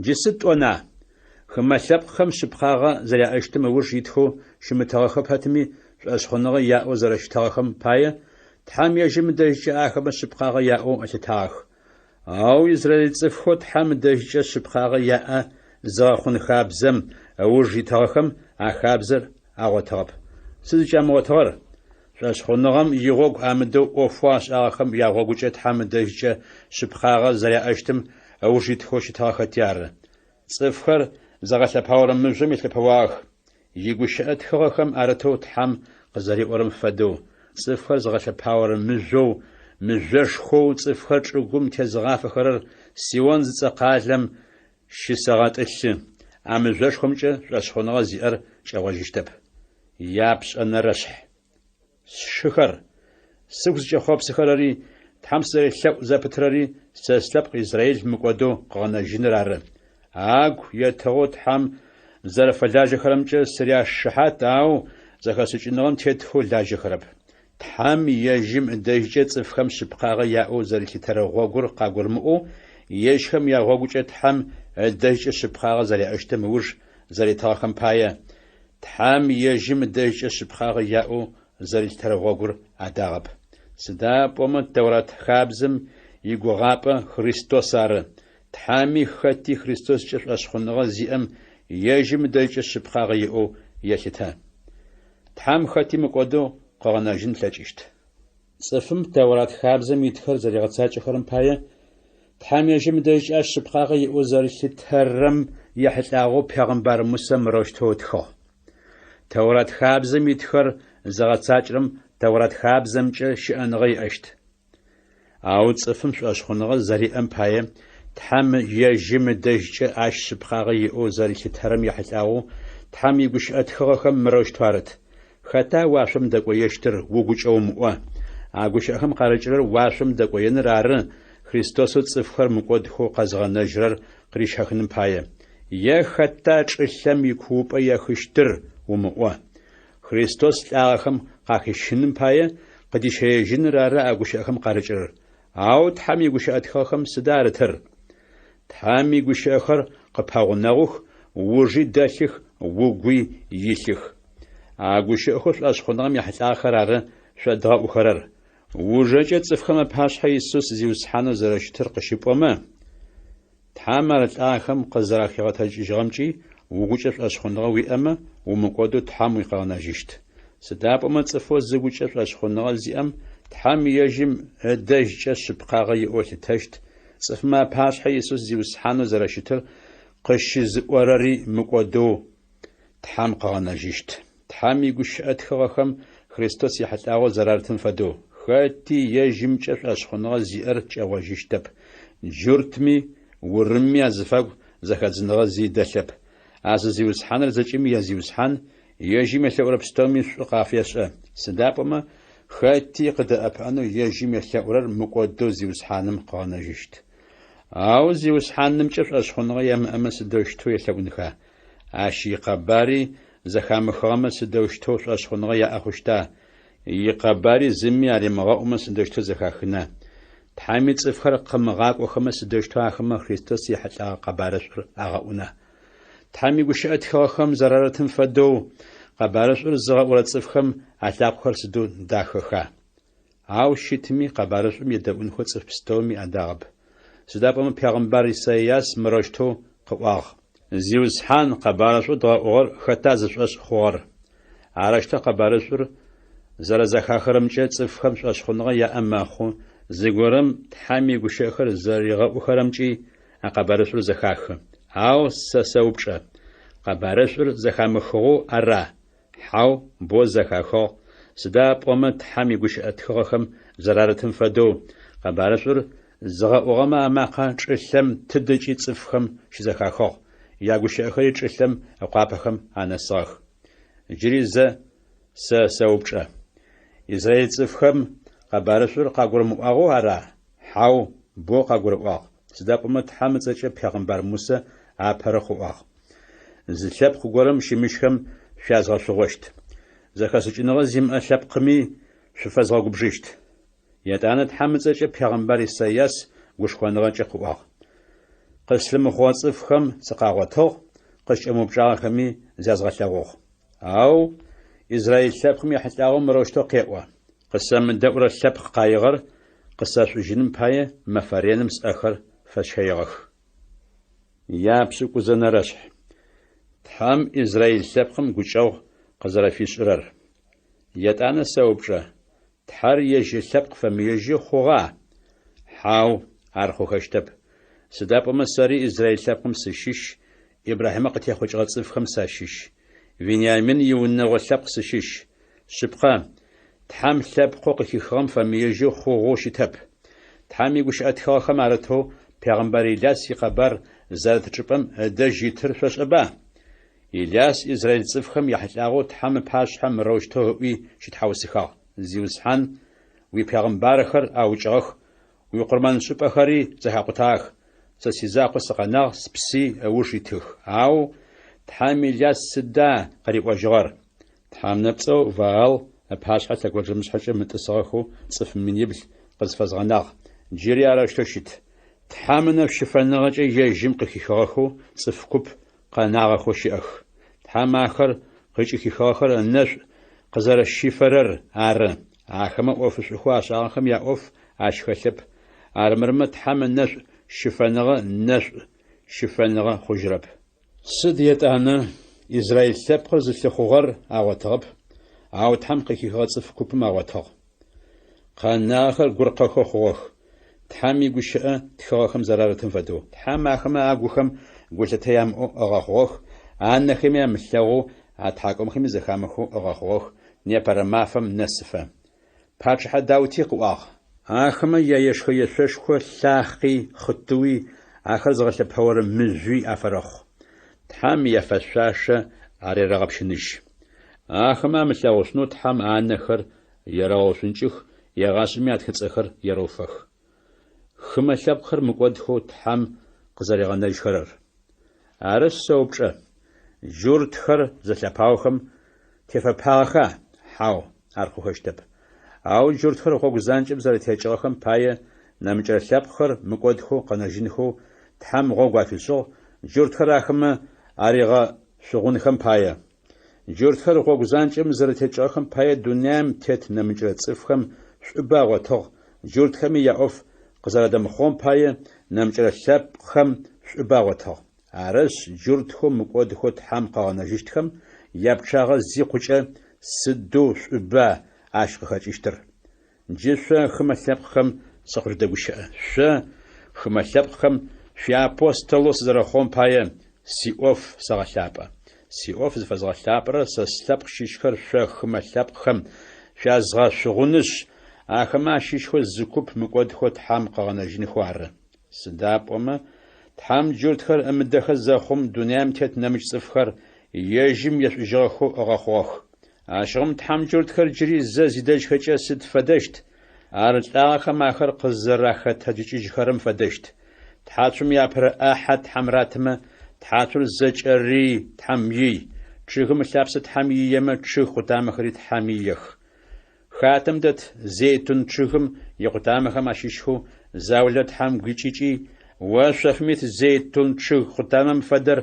Джы сыд тӏона? Хымэ лъэпкъхэм шъыпкъагъэ зэряӏэщтым ыуж итхэу щымытыгъэхэ пэтми, шӏошъхъуныгъэ яӏэу зэрэщытыгъэхэм пае, Тхьэм ежьым ыдэжькӏэ ахэмэ шъыпкъагъэ яӏэу ылъытагъэх. Ау израил цӏыфхэу Тхьэм ыдэжькӏэ шъыпкъагъэ яӏэ зыгъэхъун хабзэм ыуж итыгъэхэм а хабзэр агъотыгъэп. Сыд зыкӏамыгъотыгъэр? Шӏошъхъуныгъэм игъогу амыдэу ӏофэу ашӏагъэхэм ягъогукӏэ Тхьэм ыдэжькӏэ шъыпкъагъэ зэряӏэщтым ыуж итхэу щытыгъэхэти ары. Цӏыфхэр зыгъэлъэпаорэ мыжъом елъэпэуагъэх. Игущыӏэ тхыгъэхэм арытэу Тхьэм къызэриӏорэм фэдэу, цӏыфхэр зыгъэлъэпаорэ мыжъоу, мыжъошхоу цӏыфхэр чӏыгум тезыгъафэхэрэр Сион зыцӏэ къалэм щысэгъэтӏылъы, а мыжъошхомкӏэ шӏошъхъуныгъэ зиӏэр кӏэгъожьыщтэп. Япшӏэнэрэшъхь. Сшыхэр, сыгу зыкӏэхъопсыхэрэри, Тхьэм сызэрелъэӏу зэпытрэри сэ слъэпкъ Израил мыкӏодэу къыгъэнэжьыныр ары. Агу етыгъэу Тхьэм зэрэфэлажьэхэрэмкӏэ сыряшыхьат, ау зэхэшӏыкӏыныгъэм тетхэу лажьэхэрэп. Тхьэм ежьым ыдэжькӏэ цӏыфхэм шъыпкъагъэ яӏэу зэрилъытэрэ гъогур къагурымыӏоу, ежьхэм ягъогукӏэ Тхьэм ыдэжькӏэ шъыпкъагъэ зэряӏэщтым ыуж зэритыгъэхэм пае, Тхьэм ежьым ыдэжькӏэ шъыпкъагъэ яӏэу зэрилъытэрэ гъогур адагъэп. Сыда пӏомэ Тэурат хабзэм игугъапӏэ Христос ары, Тхьэми хэти Христоскӏэ шӏошъхъуныгъэ зиӏэм ежьым ыдэжькӏэ шъыпкъагъэ иӏэу елъытэ. Тхьэм хэти мыкӏодэу къыгъэнэжьын ылъэкӏыщт. Цӏыфым Тэурат хабзэм итхэр зэригъэцакӏэхэрэм пае, Тхьэм ежьым ыдэжькӏэ ащ шъыпкъагъэ иӏэу зэрилъытэрэм ехьылӏагъэу пегъымбар Мусэ мырэущтэу ытхыгъ. Тэурат хабзэм итхэр зыгъэцакӏэрэм Тэурат хабзэмкӏэ щыӏэныгъэ иӏэщт. Ау цӏыфым шӏошъхъуныгъэ зэриӏэм пае, Тхьэм ежьым ыдэжькӏэ ащ шъыпкъагъэ иӏэу зэрилъытэрэм ехьылӏагъэу Тхьэм игущыӏэ тхыгъэхэм мырэущтэу арыт, Хэта уашъом дэкӏоещтыр угукӏэ умыӏо. А гущыӏэхэм къарыкӏырэр уашъом дэкӏоеныр ары, Христосэу цӏыфхэр мыкӏодхэу къэзыгъэнэжьырэр къырищэхыным пае. Е хэта чӏылъэм икуупӏэ ехыщтыр умыӏо. Христос лӏагъэхэм къахищыным пае къыдищэежьыныр ары а гущыӏэхэм къарыкӏырэр. Ау Тхьэм игущыӏэ тхыгъэхэм сыда арытыр? Тхьэм игущыӏэхэр къыппэгъунэгъух, ужи дэлъых, угуи илъых. А гущыӏэхэу шӏошъхъуныгъэм ехьылӏагъэхэр ары шъо дгъэӏухэрэр. Ужэкӏэ цӏыфхэм апашъхьэ Исус Зиусхьанэу зэрэщытыр къыщыпӏомэ, Тхьэм ар лӏахэм къызэрахигъэтэджыкӏыжьыгъэмкӏи угукӏэ шӏошъхъуныгъэ уиӏэмэ, умыкӏодэу Тхьэм уикъыгъэнэжьыщт. Сыда пӏомэ цӏыфэу зыгукӏэ шӏошъхъуныгъэ зиӏэм Тхьэм ежьым ыдэжькӏэ шъыпкъагъэ иӏэу ылъытэщт, цӏыфмэ апашъхьэ Исус Зиусхьанэу зэрэщытыр къыщызыӏорэри мыкӏодэу Тхьэм къыгъэнэжьыщт. Тхьэм игущыӏэ тхыгъэхэм Христос ехьылӏагъэу зэрарытым фэдэу, хэти ежьымкӏэ шӏошъхъуныгъэ зиӏэр кӏэгъожьыщтэп. Джуртми урымми азыфагу зэхэдзыныгъэ зи дэлъэп. А зы Зиусхьаныр зэкӏэми я Зиусхьан, ежьым елъэӏурэ пстэуми шӏу къафешӏэ. Сыда пӏомэ, хэти къыдэӏэпыӏэнэу ежьым елъэӏурэр мыкӏодэу Зиусхьаным къыгъэнэжьыщт. Ау Зиусхьанымкӏэ шӏошъхъуныгъэ ямыӏэмэ сыдэущтэу елъэӏунха? Ащ икъэбари зэхамыхыгъэмэ сыдэущтэу шӏошъхъуныгъэ яӏэ хъущта? Икъэбари зыми аримыгъэӏумэ сыдэущтэу зэхахына? Тхьэми цӏыфхэр къымыгъакӏохэмэ сыдэущтэу ахэмэ Христос ехьылӏэгъэ къэбарышӏур агъэӏуна? Тхьэм игущыӏэ тхыгъэхэм зэрарытым фэдэу, къэбарышӏур зыгъэӏурэ цӏыфхэм алъакъохэр сыдэу дахэха! Ау щытми, къэбарышӏум едэӏунхэу цӏыф пстэуми адагъэп. Сыда пӏомэ пегъымбар Исайас мырэущтэу къыӏуагъ. Зиусхьан, къэбарышӏоу дгъэӏугъэр хэта зышӏошъ хъугъэр? Арэущтэу къэбарышӏур зэрэзэхахырэмкӏэ цӏыфхэм шӏошъхъуныгъэ яӏэ мэхъу, зыгорэм Тхьэм игущыӏэхэр зэригъэӏухэрэмкӏи а къэбарышӏур зэхахы. Ау сэ сэупчӏэ, къэбарышӏур зэхамыхыгъэу ара? Хьау, боу зэхахыгъ, сыда пӏомэ Тхьэм игущыӏэ тхыгъэхэм зэрарытым фэдэу, къэбарышӏур зыгъэӏугъэмэ амакъэ чӏылъэм тыдэкӏи цӏыфхэм щызэхахыгъ, ягущыӏэхэри чӏылъэм ыкъуапэхэм анэсыгъэх. Джыри зэ сэ сэупчӏэ. Израиль цӏыфхэм къэбарышӏур къагурымыӏуагъэу ара? Хьау, боу къагурыӏуагъ, сыда пӏомэ Тхьэм ыцӏэкӏэ пегъымбар Мусэ апэрэу къыӏуагъ. Зы лъэпкъ горэм щымыщхэм шъуязгъэшъугъощт. Зэхэшӏыкӏыныгъэ зимыӏэ лъэпкъми шъуфэзгъэгубжыщт. Етӏанэ Тхьэм ыцӏэкӏэ пегъымбар Исайас гушхоныгъэкӏэ къыӏуагъ. Къыслъымыхъугъэ цӏыфхэм сыкъагъотыгъ, къыскӏэмыупчӏагъэхэми зязгъэлъэгъугъ. Ау Израиль лъэпкъым ехьылӏагъэу мырэущтэу къеӏо, Къысэмыдэӏурэ лъэпкъ къаигъэр къысэшӏужьыным пае мэфэ реным сӏэхэр фэсщэигъэх. Япшӏыкӏузэнэрэшъхь. Тхьэм Израиль лъэпкъым гукӏэгъу къызэрэфишӏырэр. Етӏанэ сэупчӏэ, Тхьэр ежь ылъэпкъ фэмыежьы хъугъа? Хьау, ар хъухэщтэп. Сыда пӏомэ сэри Израиль лъэпкъым сыщыщ, Ибрахьимэ къытехъукӏыгъэ цӏыфхэм сащыщ. Вениамин иунэгъо лъэпкъ сыщыщ. Шъыпкъэ, Тхьэм лъэпкъэу къыхихыгъэм фэмыежьэу хъугъэу щытэп. Тхьэм игущыӏэ тхыгъэхэм арытэу пегъымбар Иляс икъэбар зэрыт чӏыпӏэм ыдэжь итыр шъошӏэба? Иляс израиль цӏыфхэм яхьылӏагъэу Тхьэм ыпашъхьэ мырэущтэу ыӏуи щытхьаусыхагъ, Зиусхьан, уипегъымбархэр аукӏыгъэх, уикъурмэншӏыпӏэхэри зэхакъутагъэх, сэ сизакъоу сыкъэнагъ, спси ыуж итых. Ау Тхьэм Иляс сыда къыриӏожьыгъэр? Тхьэ нэпцӏэу Ваал ыпашъхьэ лъэгонджэмышъхьэкӏэ мытӏысыгъэхэу цӏыф минибл къызфэзгъэнагъ. Джыри арэущтэу щыт. Тхьэм ынэшӏу щыфэныгъэкӏэ ежьым къыхихыгъэхэу цӏыф куп къэнагъэхэу щыӏэх. Тхьэм ахэр къыкӏыхихыгъэхэр ынэшӏу къызэрэщифэрэр ары. Ахэмэ ӏофышӏухэу ашӏагъэхэм яӏоф ащ хэлъэп, армырмэ Тхьэм ынэшӏу щыфэныгъэ нэшӏу щыфэныгъэ хъужьырэп. Сыд етӏанэ, израиль лъэпкъыр зылъыхъугъэр агъотыгъэп, ау Тхьэм къыхихыгъэ цӏыф купым агъотыгъ. Къэнагъэхэр гуркъэхэу хъугъэх, Тхьэм игущыӏэ тхыгъэхэм зэрарытым фэдэу. Тхьэм ахэмэ агухэм гулъытэ ямыӏэу ыгъэхъугъэх, анэхэми амылъэгъоу, атхьакӏумэхэми зэхамыхэу ыгъэхъугъэх, непэрэ мафэм нэсыфэ. Пачъыхьэ Даути къыӏуагъ. Ахэмэ яешхэ-ешъошхо лъахъи, хъытыуи, ахэр зыгъэлъэпэорэ мыжъуи афэрэхъу. Тхьэм яфэшъуашэ арерэгъэпщыныжь. Ахэмэ амылъэгъушъунэу Тхьэм анэхэр ерэгъэушӏункӏых, егъашӏэми атхыцӏэхэр ерэуфэх. Хымэ лъэпкъхэр мыкӏодхэу Тхьэм къызэригъэнэжьхэрэр. Арышъ, сэупчӏэ, джуртхэр зэлъэпаохэм тефэпагъэха? Хьау, ар хъухэщтэп. Ау джуртхэр гъогу занкӏэм зэрэтекӏыгъэхэм пае нэмыкӏырэ лъэпкъхэр мыкӏодхэу къэнэжьынхэу Тхьэм гъогу афишӏыгъ, джуртхэр ахэмэ аригъэшъугъунхэм пае. Джуртхэр гъогу занкӏэм зэрэтекӏыгъэхэм пае дунаим тет нэмыкӏырэ цӏыфхэм шӏубэ агъотыгъ, джуртхэми яӏоф къызэрадэмыхъугъэм пае нэмыкӏырэ лъэпкъхэм шӏубэ агъотыгъ. Арышъ, джуртхэу мыкӏодхэу Тхьэм къыгъэнэжьыщтхэм япчъагъэ зикъукӏэ, сыдэу шӏуба ащ къыхэкӏыщтыр! Джы шъо, хымэ лъэпкъхэм, сыкъыжъудэгущыӏэ. Шъо, хымэ лъэпкъхэм, шъуиапостолэу сызэрэхъугъэм пае, сиӏоф сэгъэлъапӏэ. Сиӏоф зыфэзгъэлъапӏэрэр сэ слъэпкъ щыщхэр шъо хымэ лъэпкъхэм шъуязгъэшъугъунышъ, ахэмэ ащыщхэу зы куп мыкӏодхэу Тхьэм къыгъэнэжьынхэу ары. Сыда пӏомэ, Тхьэм джуртхэр ымыдэхэ зэхъум, дунаим тет нэмыкӏ цӏыфхэр ежьым ешӏужьыгъэхэу ыгъэхъугъэх. Ащыгъум Тхьэм джуртхэр джыри зэ зидэжьхэкӏэ сыд фэдэщт? Ар лӏагъэхэм ахэр къызэрахэтэджыкӏыжьхэрэм фэдэщт. Тхьацум иапэрэ ӏахьэ Тхьэм ратымэ, тхьацур зэкӏэри Тхьэм ий. Чъыгым ылъапсэ Тхьэм иемэ, чъыг къутамэхэри Тхьэм иех. Хатэм дэт зейтун чъыгым икъутамэхэм ащыщхэу заулэ Тхьэм гуикӏыкӏи, о шъофым ит зейтун чъыг къутамэм фэдэр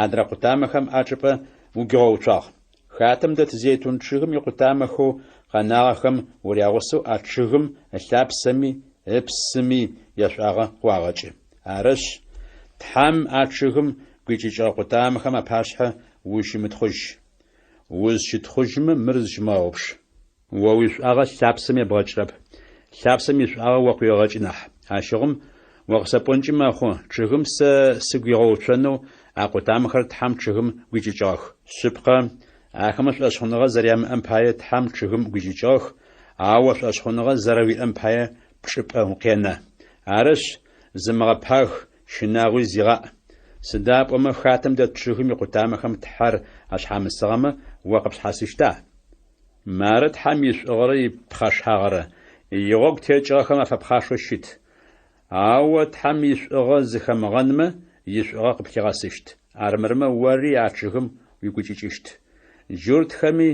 адрэ къутамэхэм ачӏыпӏэ угуигъэуцуагъ. Хатэм дэт зейтун чъыгым икъутамэхэу къэнагъэхэм урягъусэу а чъыгым ылъапсэми ыпсыми яшӏуагъэ къыуагъэкӏы. Арышъ, Тхьэм а чъыгым гуикӏыкӏыгъэ къутамэхэм апашъхьэ ущымытхъужь. Узщытхъужьмэ, мыр зыщымыгъэгъупш. О уишӏуагъэ лъапсэм ебгъэкӏрэп, лъапсэм ишӏуагъэ о къыуегъэкӏы нахь. Ащыгъум о къысэпӏонкӏи мэхъу, чъыгым сэ сыгуигъэуцонэу а къутамэхэр Тхьэм чъыгым гуикӏыкӏыгъэх. Шъыпкъэ, ахэмэ шӏошъхъуныгъэ зэрямыӏэм пае Тхьэм чъыгым гуикӏыкӏыгъэх, ау о шӏошъхъуныгъэ зэрэуиӏэм пае пчӏыпӏэ укъенэ. Арышъ, зымыгъэпаг, щынагъуи зигъаӏ. Сыда пӏомэ хатэм дэт чъыгым икъутамэхэм Тхьэр ашъхьамысыгъэмэ, о къыпшъхьасыщта? Мары Тхьэм ишӏугъэрэ ипхъэшагъэрэ, игъогу текӏыгъэхэм афэпхъашэу щыт. Ау о Тхьэм ишӏугъэ зыхэмыгъэнмэ, ишӏугъэ къыплъигъэсыщт. Армырмэ ори а чъыгым уигукӏыкӏыщт. Джуртхэми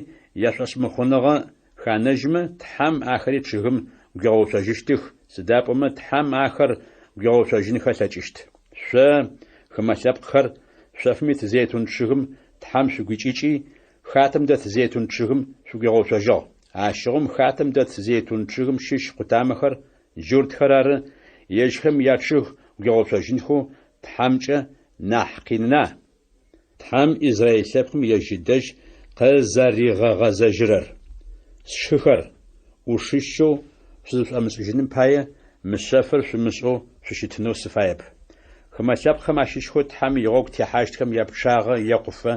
яшӏошъмыхъуныгъэ ханэжьмэ, Тхьэм ахэри чъыгым гуигъэуцожьыщтых, сыда пӏомэ Тхьэм ахэр гуигъэуцожьынхэ ылъэкӏыщт. Шъо, хымэ лъэпкъхэр, шъофым ит зейтун чъыгым Тхьэм шъугуикӏыкӏи, хатэм дэт зейтун чъыгым шъугуигъэуцожьыгъ. Ащыгъум хатэм дэт зейтун чъыгым щыщ къутамэхэр, джуртхэр ары, ежьхэм ячъыг гуигъэуцожьынхэу Тхьэмкӏэ нахь къинына? Тхьэм израиль лъэпкъым ежь ыдэжь къызэригъэгъэзэжьырэр. Сшыхэр, ӏушыщэу шъузышӏомышӏыжьыным пае, мы шъэфыр шъумышӏэу шъущытынэу сыфаеп. Хымэ лъэпкъхэм ащыщхэу Тхьэм игъогу техьащтхэм япчъагъэ екъуфэ,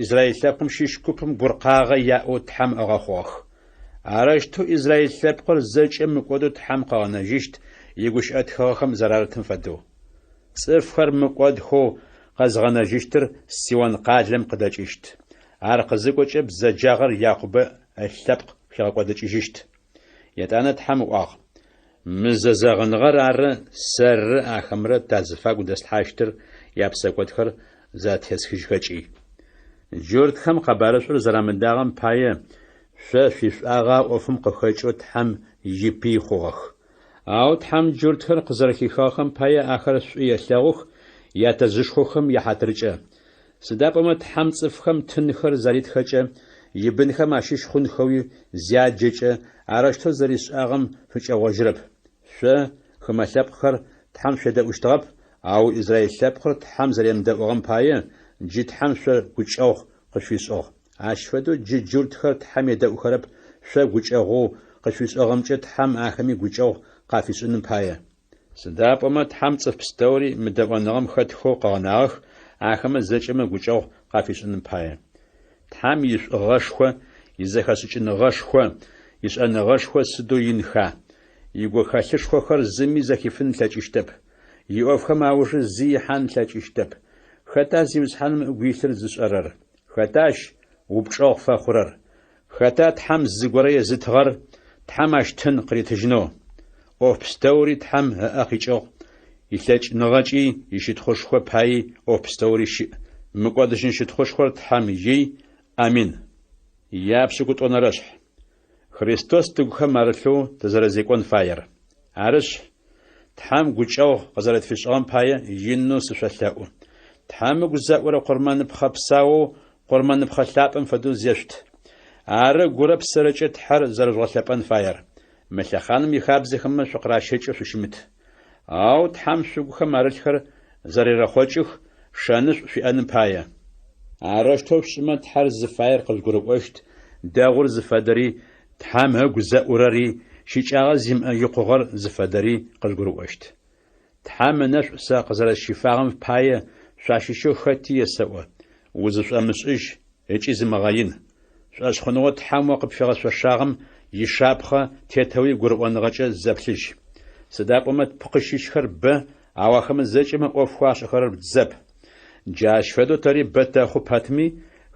израиль лъэпкъым щыщ купым гуркъагъэ яӏэу Тхьэм ыгъэхъугъэх. Арэущтэу израиль лъэпкъыр зэкӏэ мыкӏодэу Тхьэм къыгъэнэжьыщт, игущыӏэ тхыгъэхэм зэрарытым фэдэу. Цӏыфхэр мыкӏодхэу къэзгъэнэжьыщтыр Сион къалэм къыдэкӏыщт. Ар къызыкӏокӏэ бзэджагъэр Якъубэ ылъэпкъ хигъэкӏодыкӏыжьыщт. Етӏанэ Тхьэм ыӏуагъ, Мы зэзэгъыныгъэр ары сэррэ ахэмрэ тазыфагу дэслъхьащтыр япсэкӏодхэр затесхыжьхэкӏи. Джуртхэм къэбарышӏур зэрамыдагъэм пае, шъо шъуишӏуагъэ а ӏофым къыхэкӏэу Тхьэм ипый хъугъэх. Ау Тхьэм джуртхэр къызэрэхихыгъэхэм пае ахэр шӏу елъэгъух ятэжъышхохэм яхьатыркӏэ. Сыда пӏомэ Тхьэм цӏыфхэм тынхэр заритхэкӏэ, ибынхэм ащыщ хъунхэуи зяджэкӏэ, арэущтэу зэришӏагъэм фыкӏэгъожьырэп. Шъо, хымэ лъэпкъхэр, Тхьэм шъуедэӏущтыгъэп, ау израил лъэпкъыр Тхьэм зэремыдэӏугъэм пае, джы Тхьэм шъо гукӏэгъу къышъуфишӏыгъ. Ащ фэдэу джы джуртхэр Тхьэм едэӏухэрэп шъо гукӏэгъоу къышъуфишӏыгъэмкӏэ Тхьэм ахэми гукӏэгъу къафишӏыным пае. Сыда пӏомэ Тхьэм цӏыф пстэури мыдэӏоныгъэм хэтхэу къыгъэнагъэх, ахэмэ зэкӏэмэ гукӏэгъу къафишӏыным пае. Тхьэм ишӏугъэшхо, изэхэшӏыкӏыныгъэшхо, ишӏэныгъэшхо сыдэу инха! Игухэлъышхохэр зыми зэхифын ылъэкӏыщтэп. Иӏофхэм аужы зи ихьан ылъэкӏыщтэп. Хэта Зиусхьаным ыгу илъыр зышӏэрэр? Хэта ащ упчӏэгъу фэхъурэр? Хэта Тхьэм зыгорэ езытыгъэр, Тхьэм ащ тын къыритыжьынэу? ӏоф пстэури Тхьэм ыӏэ къикӏыгъ, илъэкӏыныгъэкӏи ищытхъушхо паий ӏоф пстэури щыӏ. Мыкӏодыжьын щытхъушхор Тхьэм ий. Амин. Япшӏыкӏутӏонэрэшъхь. Христос тыгухэм арылъэу тызэрэзекӏон фаер. Арышъ, Тхьэм гукӏэгъу къызэрэтфишӏыгъэм пае инэу сышъолъэӏу. Тхьэм ыгу зэӏурэ къурмэныпхъэ псаоу къурмэныпхъэ лъапӏэм фэдэу зешъут. Ары гурэ псэрэкӏэ Тхьэр зэрэжъугъэлъэпӏэн фаер. Мы лъэхъаным ихабзэхэмэ шъукъыращэкӏэу шъущымыт. Ау Тхьэм шъугухэм арылъхэр зэрерэхъокӏых, шэнышӏу шъуиӏэным пае. Арэущтэу шъушӏымэ, Тхьэр зыфаер къыжъугурыӏощт, дэгъур зыфэдэри, Тхьэм ыгу зэӏурэри, щыкӏагъэ зимыӏэ икъугъэр зыфэдэри къыжъугурыӏощт. Тхьэм ынэшӏу сэ къызэрэсщифагъэм пае шъуащыщэу хэти есэӏо, узышӏомышӏыжь ыкӏи зымыгъэин. Шӏошъхъуныгъэу Тхьэм о къыпфигъэшъошагъэм ишапхъэ тетэуи гурыӏоныгъэкӏэ зэплъыжь. Сыда пӏомэ тпкъы щыщхэр бэ, ау ахэмэ зэкӏэмэ ӏофхэу ашӏэхэрэр зэп. Джащ фэдэу тэри бэ тэхъу пэтми,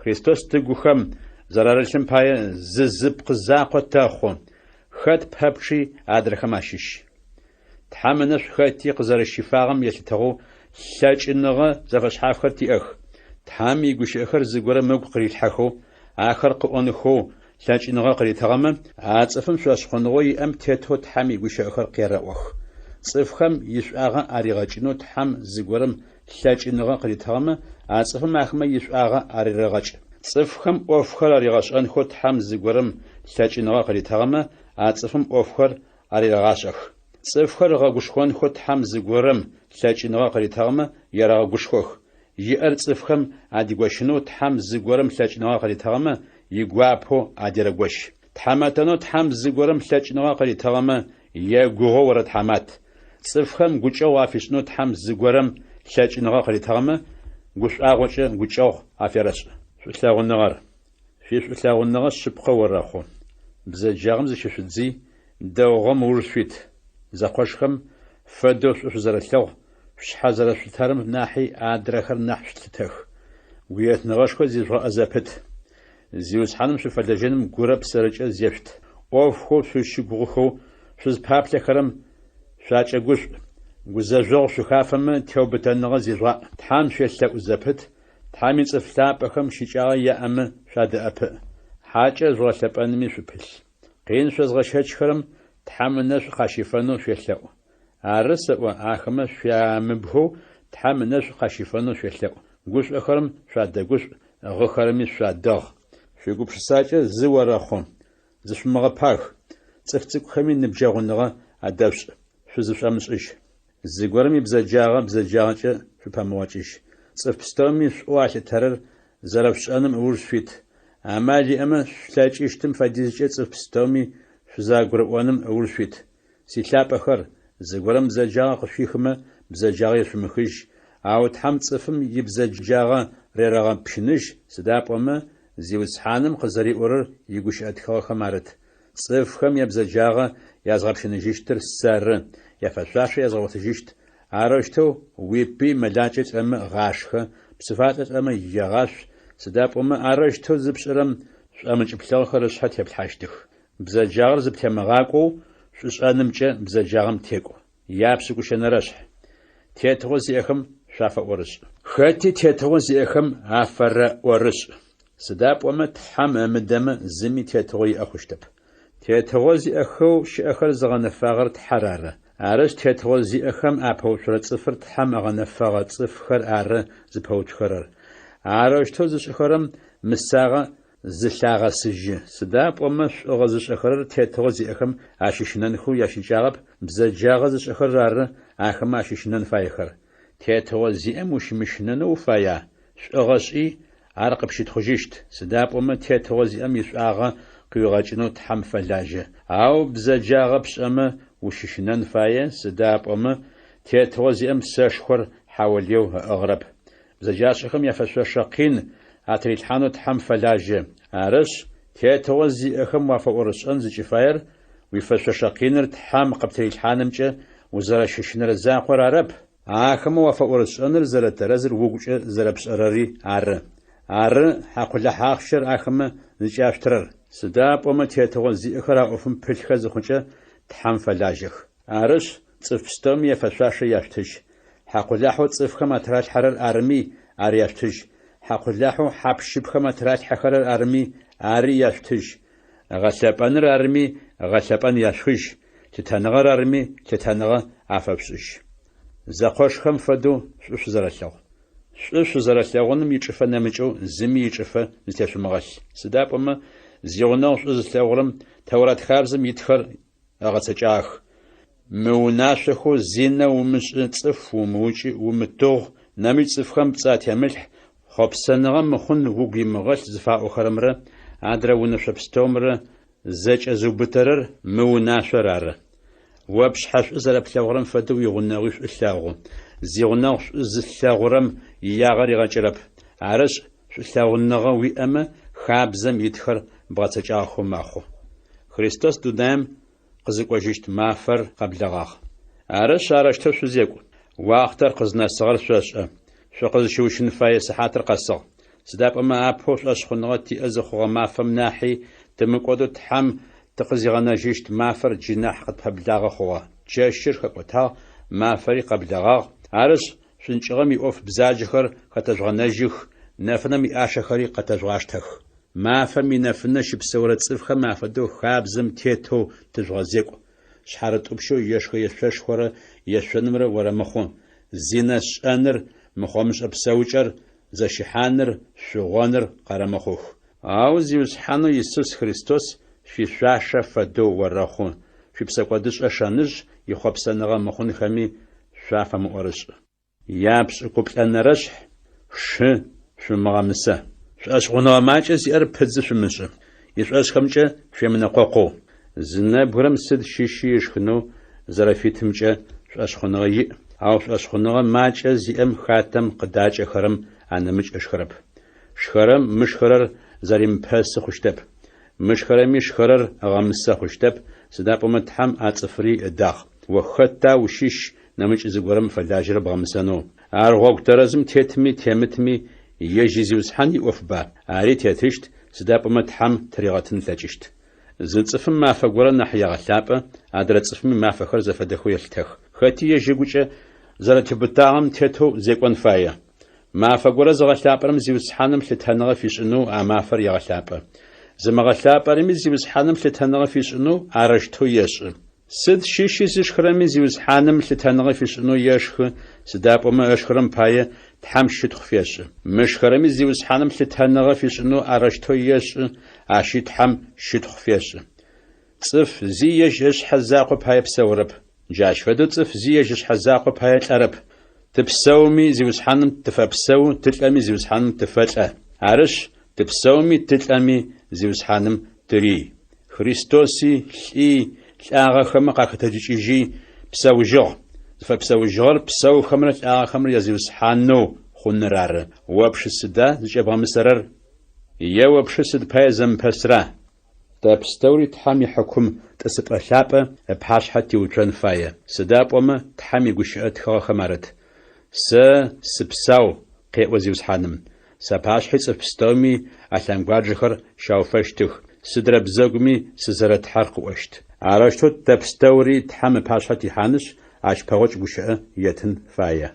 Христос тыгухэм зэрарылъым пае зы зыпкъы закъо тэхъу, хэт пэпчъи адрэхэм ащыщ. Тхьэм ынэшӏу хэти къызэрэщифагъэм елъытыгъэу лъэкӏыныгъэ зэфэшъхьафхэр тиӏэх. Тхьэм игущыӏэхэр зыгорэм ыгу къырилъхьэхэу, ахэр къыӏонхэу лъэкӏыныгъэ къыритыгъэмэ, а цӏыфым шӏошъхъуныгъэу иӏэм тетэу Тхьэм игущыӏэхэр къерэӏох. Цӏыфхэм ишӏуагъэ аригъэкӏынэу Тхьэм зыгорэм лъэкӏыныгъэ къыритыгъэмэ, а цӏыфым ахэмэ ишӏуагъэ арерэгъэкӏ. Цӏыфхэм ӏофхэр аригъэшӏэнхэу Тхьэм зыгорэм лъэкӏыныгъэ къыритыгъэмэ, а цӏыфым ӏофхэр арерэгъашӏэх. Цӏыфхэр ыгъэгушхонхэу Тхьэм зыгорэм лъэкӏыныгъэ къыритыгъэмэ, ерэгъэгушхох. Иӏэр цӏыфхэм адигощынэу Тхьэм зыгорэм лъэкӏыныгъэ къыритыгъэмэ, игуапэу адерэгощ. Тхьамэтэнэу Тхьэм зыгорэм лъэкӏыныгъэ къыритыгъэмэ, егугъоу орэтхьамат. Цӏыфхэм гукӏэгъу афишӏынэу Тхьэм зыгорэм лъэкӏыныгъэ къыритыгъэмэ, гушӏуагъокӏэ гукӏэгъу аферэшӏ. Шӏулъэгъуныгъэр. Шъуишӏулъэгъуныгъэ шъыпкъэ орэхъу. Бзэджагъэм зыщышъудзый, дэгъугъэм ыуж шъуит. Зэкъошхэм фэдэу шӏу шъузэрэлъэгъу, шъушъхьэ зэрэшъулъытэрэм нахьи адрэхэр нахь шъулъытэх. Гуетныгъэшхо зижъугъэӏэ зэпыт. Зиусхьаным шъуфэлэжьэным гурэ псэрэкӏэ зешъут. ӏофхэу шъузщыгугъыхэу шъузпаплъэхэрэм шъуакӏэгушӏу. Гузэжъогъу шъухафэмэ, теубытэныгъэ зижъугъаӏ. Тхьэм шъуелъэӏу зэпыт, Тхьэм ицӏыф лъапӏэхэм щыкӏагъэ яӏэмэ шъуадэӏэпыӏ, хьакӏэр жъугъэлъэпӏэнми шъупылъ. Къин шъозгъэщэчхэрэм Тхьэм ынэшӏу къащифэнэу шъуелъэӏу. Ары сэӏо, ахэмэ шъуямыбгэу Тхьэм ынэшӏу къащифэнэу шъуелъэӏу. Гушӏохэрэм шъуадэгушӏу, гъыхэрэми шъуадэгъ. Шъуигупшысакӏэ зы орэхъу, зышъумыгъэпаг, цӏыф цӏыкӏухэми ныбджэгъуныгъэ адэшъушӏ, шъузышӏомышӏыжь. Зыгорэм ибзэджагъэ бзэджагъэкӏэ шъупэмыгъокӏыжь. Цӏыф пстэуми шӏоу алъытэрэр зэрэшъушӏэным ыуж шъуит. Амал иӏэмэ, шъулъэкӏыщтым фэдизкӏэ цӏыф пстэуми шъузэгурыӏоным ыуж шъуит. Силъапӏэхэр, зыгорэм бзэджагъэ къышъуихымэ, бзэджагъэ ешъумыхыжь, ау Тхьэм цӏыфым ибзэджагъэ рерэгъэпщыныжь, сыда пӏомэ Зиусхьаным къызэриӏорэр игущыӏэ тхыгъэхэм арыт. Цӏыфхэм ябзэджагъэ язгъэпщыныжьыщтыр сэры, яфэшъуашэ язгъэгъотыжьыщт. Арэущтэу уипый мэлакӏэ лӏэмэ гъашхэ, псыфалӏэ лӏэмэ егъашъу, сыда пӏомэ арэущтэу зыпшӏэрэм шӏомыкӏ плъыгъэхэр ышъхьэ теплъхьащтых. Бзэджагъэр зыптемыгъакӏоу шӏушӏэнымкӏэ бзэджагъэм текӏу. Япшӏыкӏущэнэрэшъхь. Тетыгъо зиӏэхэм шъуафэӏорышӏ. Хэти тетыгъо зиӏэхэм афэрэӏорышӏ, сыда пӏомэ Тхьэм ымыдэмэ, зыми тетыгъо иӏэ хъущтэп. Тетыгъо зиӏэхэу щыӏэхэр зыгъэнэфагъэр Тхьэр ары. Арышъ, тетыгъо зиӏэхэм апэуцурэ цӏыфыр Тхьэм ыгъэнэфэгъэ цӏыфхэр ары зыпэуцухэрэр. Арэущтэу зышӏыхэрэм мысагъэ зылъагъэсыжьы, сыда пӏомэ шӏугъэ зышӏэхэрэр тетыгъо зиӏэхэм ащыщынэнхэу ящыкӏагъэп, бзэджагъэ зышӏэхэрэр ары ахэмэ ащыщынэн фаехэр. Тетыгъо зиӏэм ущымыщынэнэу уфая? Шӏугъэ шӏи, ар къыпщытхъужьыщт, сыда пӏомэ тетыгъо зиӏэм ишӏуагъэ къыуигъэкӏынэу Тхьэм фэлажьэ. Ау бзэджагъэ пшӏэмэ, ущыщынэн фае, сыда пӏомэ тетыгъо зиӏэм сэшхор хьаолыеу ыӏыгъырэп. Бзэджашӏэхэм яфэшъошэ къин атырилъхьанэу Тхьэм фэлажьэ. Арышъ, тетыгъо зиӏэхэм уафэӏорышӏэн зыкӏыфаер уифэшъошэ къиныр Тхьэм къыптырилъхьанымкӏэ узэрэщыщынэрэ закъор арэп, ахэмэ уафэӏорышӏэныр зэрэтэрэзыр угукӏэ зэрэпшӏэрэри ары. Ары хьакъулахь ахъщэр ахэмэ зыкӏяшъутырэр. Сыда пӏомэ тетыгъо зиӏэхэр а ӏофым пылъхэ зыхъукӏэ, Тхьэм фэлажьэх. Арышъ, цӏыф пстэуми яфэшъуашэ яшъутыжь. Хьакъулахьэу цӏыфхэм атыралъхьэрэр арыми, ар яшъутыжь. Хьакъулахьэу хьап-щыпхэм атыралъхьэхэрэр арыми, ари яшъутыжь. Гъэлъэпӏэныр арыми, гъэлъэпӏэн яшъухыжь, лъытэныгъэр арыми, лъытэныгъэ афэшъушӏыжь. Зэкъошхэм фэдэу шӏу шъузэрэлъэгъу. Шӏу шъузэрэлъэгъуным ичӏыфэ нэмыкӏэу зыми ичӏыфэ зытешъумыгъэлъ. Сыда пӏомэ зигъунэгъу шӏу зылъэгъурэм Тэурат хабзэм итхэр ыгъэцэкӏагъэх. Мы унашъохэу зинэ умышӏы, цӏыф умыукӏы, умытыгъу, нэмыкӏ цӏыфхэм пцӏы атемылъхь, хъопсэныгъэ мыхъун угу имыгъэлъ зыфаӏохэрэмрэ адрэ унэшъо пстэумрэ зэкӏэзыубытэрэр мы унашъор ары. О пшъхьэ шӏу зэрэплъэгъурэм фэдэу уигъунэгъуи шӏу лъэгъу. Зигъунэгъу шӏу зылъэгъурэм иягъэ ригъэкӏырэп. Арышъ, шӏулъэгъуныгъэ уиӏэмэ, хабзэм итхэр бгъэцэкӏагъэхэу мэхъу. Христос дунаим къызыкӏожьыщт мафэр къэблэгъагъ. Арышъ, арэущтэу шъузекӏу. Уахътэр къызнэсыгъэр шъошӏэ. Шъукъызщыущын фае сыхьатыр къэсыгъ. Сыда пӏомэ апэу шӏошъхъуныгъэ тиӏэ зыхъугъэ мафэм нахьи тымыкӏодэу Тхьэм тыкъызигъэнэжьыщт мафэр джы нахь къытпэблагъэ хъугъэ. Чэщыр хэкӏотагъ, мафэри къэблэгъагъ. Арышъ, шӏункӏыгъэм иӏоф бзаджэхэр хэтэжъугъэнэжьых, нэфынэм иӏашэхэри къэтэжъугъаштэх. Мафэм инэфынэ щыпсэурэ цӏыфхэм афэдэу хабзэм тетэу тыжъугъэзекӏу, шъхьарытӏупщэу ешхэ-ешъошхорэ ешъонымрэ орэмыхъу, зинэ шӏэныр, мыхъомышӏэ псэукӏэр, зэщыхьаныр, шъугъоныр къэрэмыхъух. Ау Зиусхьанэу Исус Христос шъуишъуашэ фэдэу орэхъу, шъуипсэкӏодышӏэ шэныжъ ихъопсэныгъэ мыхъунхэми шъуафэмыӏорышӏ. Япшӏыкӏуплӏэнэрэшъхь шы шъумыгъэмысэ. Шӏошъхъуныгъэ макӏэ зиӏэр пыдзы шъумышӏы, ишӏошъхэмкӏэ шъуемынэкъокъоу. Зы нэбгырэм сыд щыщи ышхынэу зэрэфитымкӏэ шӏошъхъуныгъэ иӏ, ау шӏошъхъуныгъэ макӏэ зиӏэм хатэм къыдакӏэхэрэм анэмыкӏ ышхырэп. Шхэрэм мышхэрэр зэримыпэсы хъущтэп. Мышхэрэми шхэрэр ыгъэмысэ хъущтэп, сыда пӏомэ Тхьэм а цӏыфри ыдагъ. О хэта ущыщ нэмыкӏ зыгорэм фэлажьэрэ бгъэмысэнэу? Ар гъогу тэрэзым тетми темытми ежь и Зиусхьан иӏофба? Ари тетыщт, сыда пӏомэ Тхьэм тыригъэтын ылъэкӏыщт. Зы цӏыфым мафэ горэ нахь егъэлъапӏэ, адрэ цӏыфми мафэхэр зэфэдэхэу елъытэх. Хэти ежь ыгукӏэ зэрэтеубытагъэм тетэу зекӏон фае. Мафэ горэ зыгъэлъапӏэрэм Зиусхьаным лъытэныгъэ фишӏынэу а мафэр егъэлъапӏэ. Зымыгъэлъапӏэрэми Зиусхьаным лъытэныгъэ фишӏынэу арэущтэу ешӏы. Сыд щыщи зышхырэми Зиусхьаным лъытэныгъэ фишӏынэу ешхы, сыда пӏомэ ышхырэм пае Тхьэм щытхъу фешӏы. Мышхэрэми Зиусхьаным лъытэныгъэ фишӏынэу арэущтэу ешӏы, ащи Тхьэм щытхъу фешӏы. Цӏыф зи ежь ышъхьэ закъо пае псэурэп. Джащ фэдэу цӏыф зи ежь ышъхьэ закъо пае лӏэрэп. Тыпсэуми, Зиусхьаным тыфэпсэу, тылӏэми, Зиусхьаным тыфэлӏэ. Арышъ, тыпсэуми, тылӏэми, Зиусхьаным тырий. Христоси лӏи, лӏагъэхэмэ къахэтэджыкӏыжьи, псэужьыгъ. Зыфэпсэужьыгъэр псэухэмрэ лӏагъэхэмрэ я Зиусхьанэу хъуныр ары. О пшы сыда зыкӏэбгъэмысэрэр? Е о пшы сыд пае зэмыпэсра? Тэ пстэури Тхьэм ихьыкум тӏысыпӏэ лъапӏэ ыпашъхьэ тиуцон фае, сыда пӏомэ Тхьэм игущыӏэ тхыгъэхэм арыт, Сэ сыпсау, къеӏо Зиусхьаным, сапашъхьи цӏыф пстэуми алъэнгуаджэхэр щауфэщтых, сыдрэ бзэгуми сызэрэ Тхьэр къыӏощт. Арэущтэу тэ пстэури Тхьэм ыпашъхьэ тихьанышъ, ащ пэгъокӏ гущыӏэ еттын фае.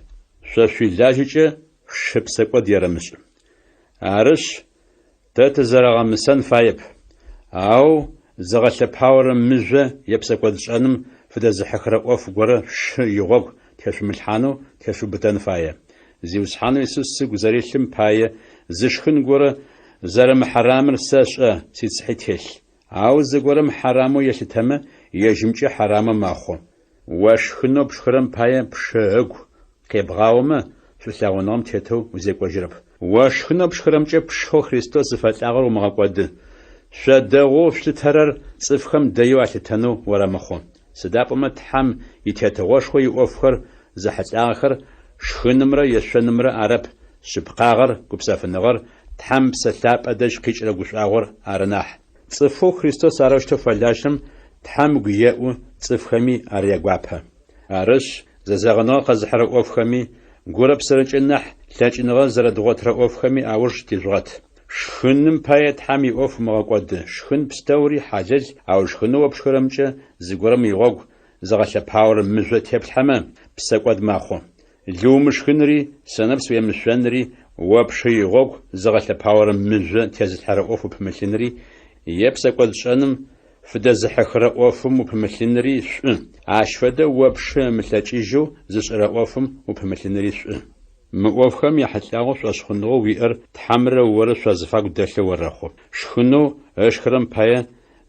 Шъо шъуилажьэкӏэ. шъушы псэкӏод ерэмышӏ. Арышъ, тэ тызэрэгъэмысэн фаеп, ау зыгъэлъэпаорэ мыжъо е псэкӏодшӏэным фыдэзыхьыхырэ ӏоф горэ шъушы игъогу тешъумылъхьанэу тешъуубытэн фае. Зиусхьанэу Исус сыгу зэрилъым пае зы шхын горэ зэрэмыхьарамыр сэшӏэ, сицыхьи телъ. Ау зыгорэм хьарамэу елъытэмэ, ежьымкӏэ хьарамэу мэхъу. О шхынэу пшхырэм пае пшы ыгу къебгъаомэ, шӏулъэгъуныгъэм тетэу узекӏожьырэп. О шхынэу пшхырэмкӏэ пшэу Христос зыфэлӏагъэр умыгъэкӏоды. Шъо дэгъоу шъулъытэрэр цӏыфхэм дэеу алъытэнэу орэмыхъу. Сыда пӏомэ Тхьэм и Тетыгъошхо иӏофхэр зэхьылӏагъэхэр шхынымрэ ешъонымрэ арэп, шъыпкъагъэр, гупсэфыныгъэр, Тхьэм Ыпсэ Лъапӏэ дэжь къикӏырэ гушӏуагъор ары нахь. Цӏыфэу Христос арэущтэу фэлажьэрэм Тхьэм ыгу еӏу, цӏыфхэми ар ягуапэ. Арышъ, зэзэгъыныгъэ къэзыхьырэ ӏофхэми, гурэ псэрэкӏэ нахь лъэкӏыныгъэ зэрэдгъотырэ ӏофхэми ауж тижъугъэт. Шхыным пае Тхьэм иӏоф умыгъэкӏоды. Шхын пстэури хьалэл, ау шхынэу о пшхырэмкӏэ зыгорэм игъогу зыгъэлъэпаорэ мыжъо теплъхьэмэ, псэкӏод мэхъу. Лы умышхынри, сэнэпс уемышъонри, о пшы игъогу зыгъэлъэпаорэ мыжъо тезылъхьэрэ ӏоф упымылъынри, е псэкӏодшӏэным фыдэзыхьыхырэ ӏофым упымылъынри шӏу, ащ фэдэ о пшы ымылъэкӏыжьэу зышӏэрэ ӏофым упымылъынри шӏу. Мы ӏофхэм яхьылӏагъэу шӏошъхъуныгъэу уиӏэр Тхьэмрэ орэ шъуазыфагу дэлъэу орэхъу. Шхынэу ышхырэм пае